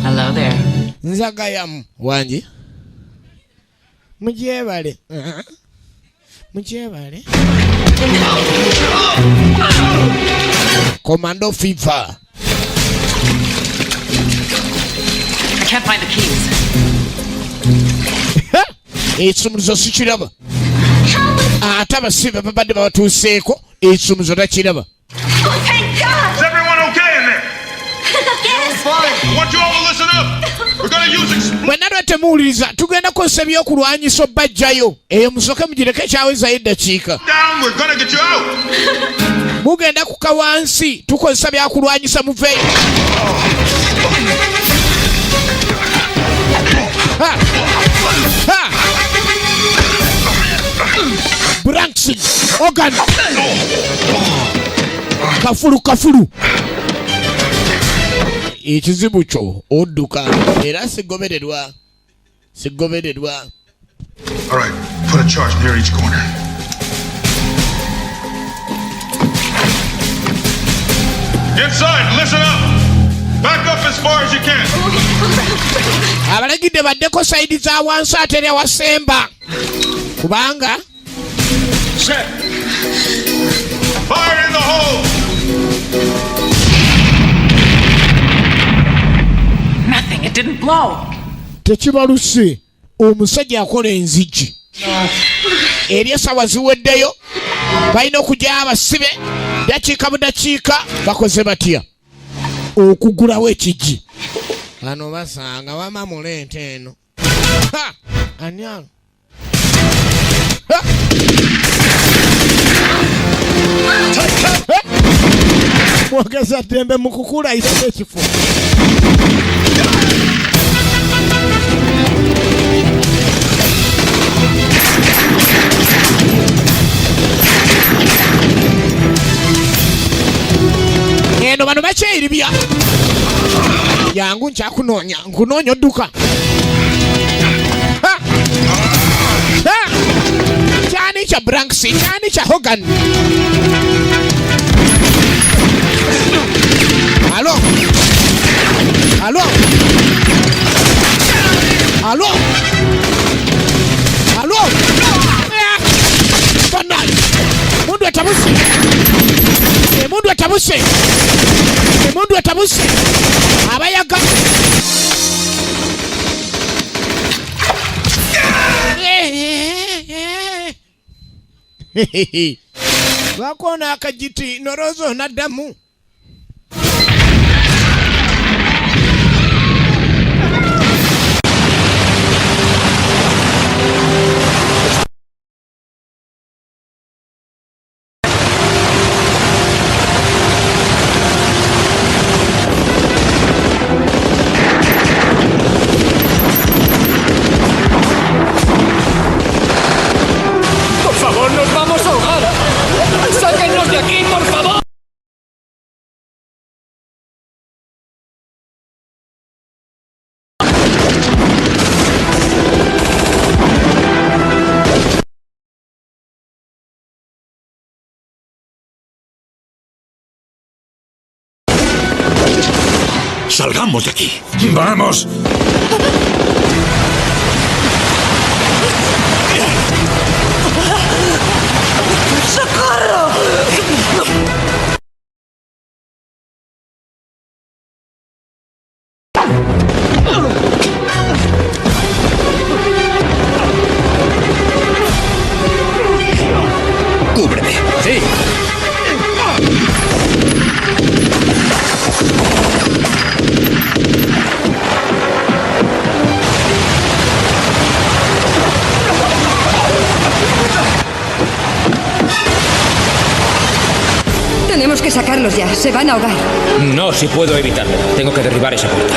Hello there. Nzagayamu wangi. Mugyebale. Mugyebale. Commando fever. I can't find the keys. Ekisumuluzo sikiraba. Ate abasibe babadde babatuuseeko, ekisumuluzo takiraba. Oh, thank God! Is everyone okay in there? Yes! I want you all to listen up. We're gonna use Bwe nalwa temuwuliriza, tugenda kukozesa ebyokulwanyisa obbajjayo. Eyo musooke mugireke, ekyawezayo eddakiika. down. We're gonna get you out. Mugenda kuka wansi, tukozesa byakulwanyisa, muveeyo. Ha! Ha! Branks Organ kafulu kafulu. Ekizibu kyo odduka era sigobererwa, sigobererwa. All right, put a charge near each corner. Inside, listen up. Back up as far as you can. Abalagidde baddeko side za wansi ate era wasemba kubanga Set. Fire in the hole. Nothing. It didn't blow. Tekibaluse. Omusajja akola enzigi eri esawa ziweddeyo, balina okugyayo abasibe dakiika bu dakiika. Bakoze batya okugulawo ekigi? Bano basanga wama muleeta eno. Ha! Ani ano? Ha! Ha! Mwogeza ddembe mu kukulayirako ekifo. Eno bano bakyeribya. Yangu, nkyakunoonya, nkunoonya, odduka. Ha! Ha! Kyani kya Branks, kyani kya Hogan. Alo, alo, alo, alo! Eh! Bannange, mundu etabuse, emundu etabuse, emundu etabuse, abayaga. Eh, eh, eh. Lwako akagiti nolowooza onaddamu. Por favor, nos vamos a ahogar. ¡Sáquennos de aquí, por favor! Salgamos de aquí. ¡Vamos! ¡Socorro! ¡Cúbreme! ¡Sí! Tenemos que sacarlos ya. Se van a ahogar. No, si puedo evitarlo. Tengo que derribar esa puerta.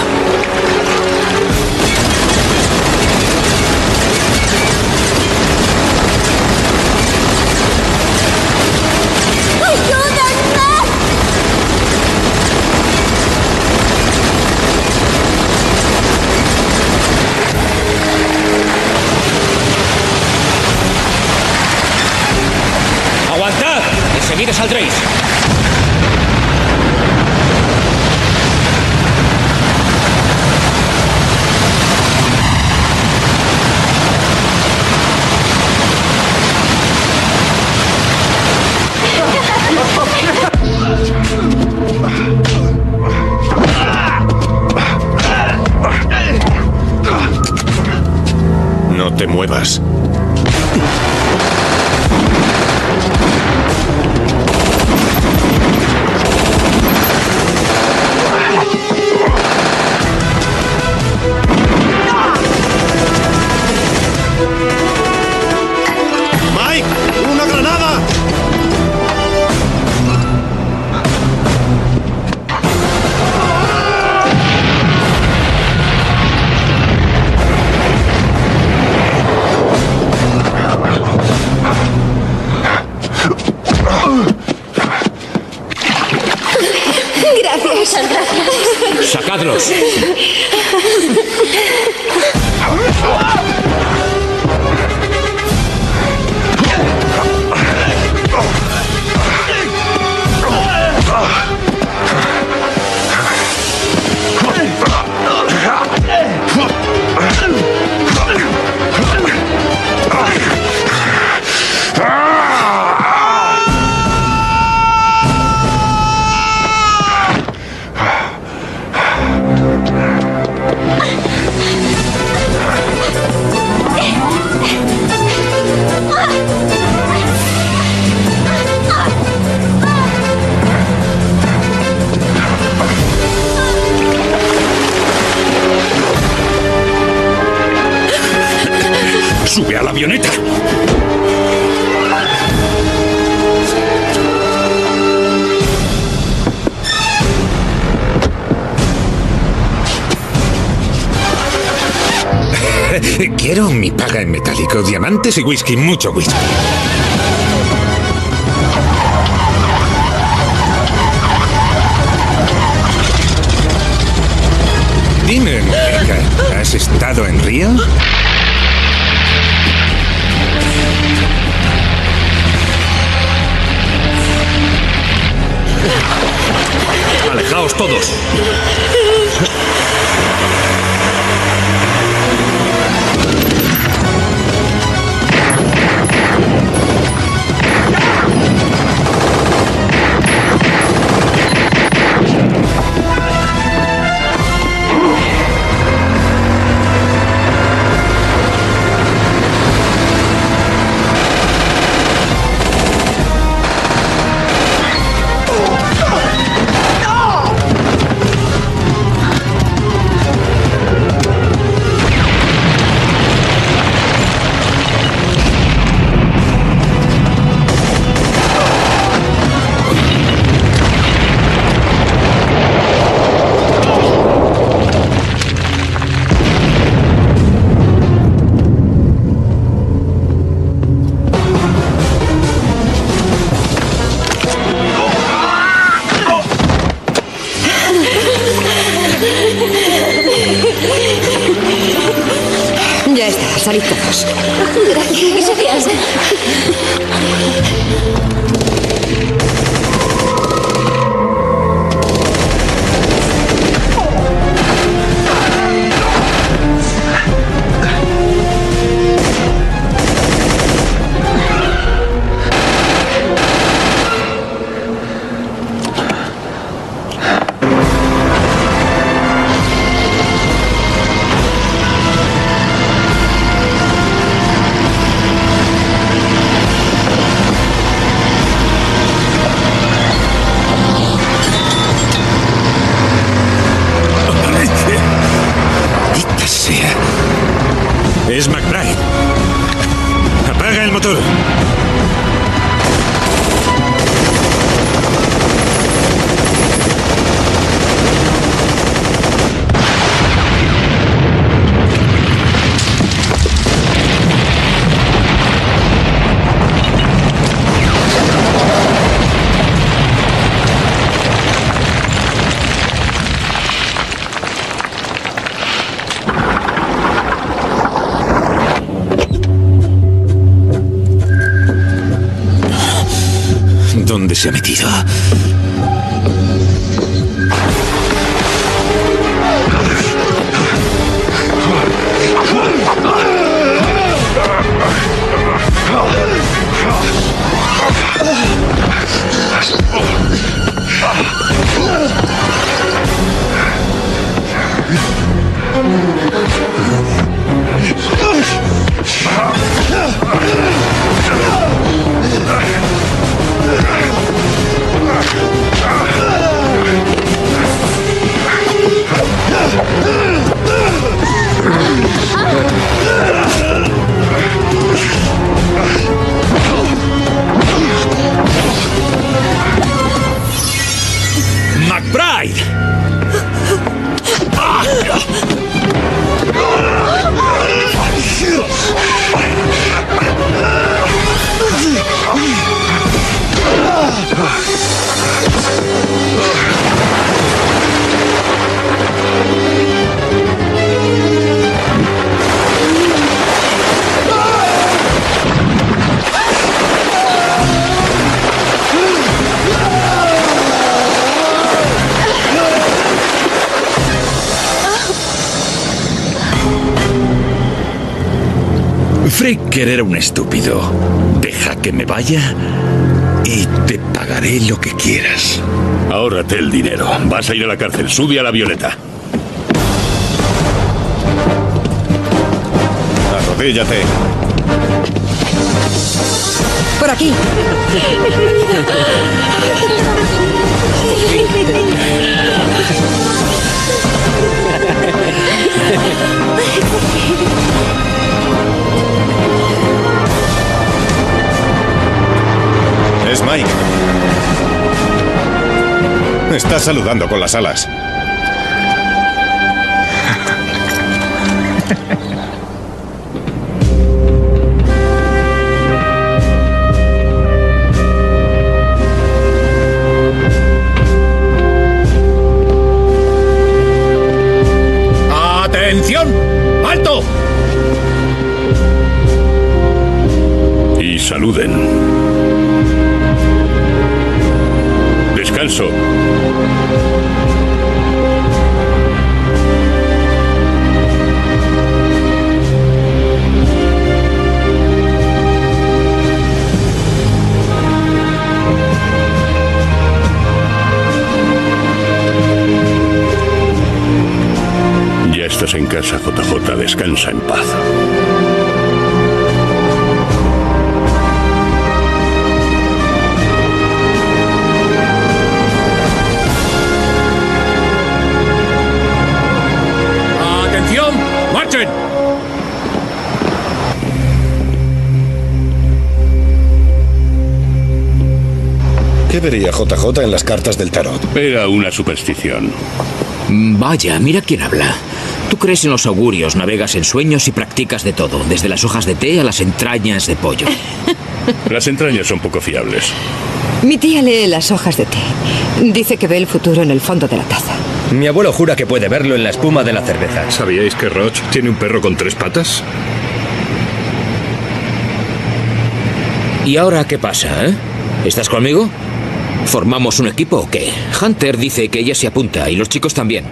¡Aguantad! ¡Enseguida saldréis! No te muevas. ¡Mike! ¡Una granada! Gracias. Gracias. ¡Sacadlos! ¡Sube a la avioneta! Quiero mi paga en metálico, diamantes y whisky, mucho whisky. Dime, muñeca, ¿has estado en Río? ¡Alejaos todos! Ya está, salid todos. Gracias. Gracias. Maldita sea. Es McBride. Apaga el motor. ¿Dónde se ha metido? Fraker era un estúpido. Deja que me vaya y te pagaré lo que quieras. Ahórrate el dinero. Vas a ir a la cárcel. Sube a la Violeta. Arrodíllate. Por aquí. Es Mike. Está saludando con las alas. ¡Atención! ¡Alto! Y saluden. Descanso. Ya estás en casa, JJ. Descansa en paz. ¡Atención! ¡Marchen! ¿Qué vería JJ en las cartas del tarot? Era una superstición. Vaya, mira quién habla. Tú crees en los augurios, navegas en sueños y practicas de todo, desde las hojas de té a las entrañas de pollo. Las entrañas son poco fiables. Mi tía lee las hojas de té. Dice que ve el futuro en el fondo de la taza. Mi abuelo jura que puede verlo en la espuma de la cerveza. ¿Sabíais que Roch tiene un perro con 3 patas? ¿Y ahora qué pasa, eh? ¿Estás conmigo? ¿Formamos un equipo o qué? Hunter dice que ella se apunta y los chicos también.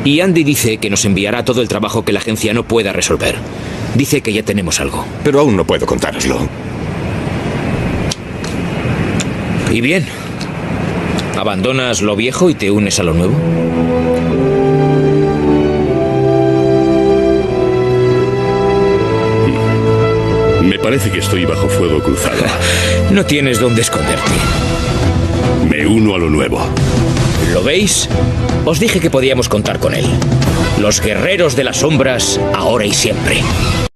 Y Andy dice que nos enviará todo el trabajo que la agencia no pueda resolver. Dice que ya tenemos algo. Pero aún no puedo contároslo. Y bien. ¿Abandonas lo viejo y te unes a lo nuevo? Me parece que estoy bajo fuego cruzado. No tienes dónde esconderte. Me uno a lo nuevo. ¿Lo veis? Os dije que podíamos contar con él. Los guerreros de las sombras, ahora y siempre.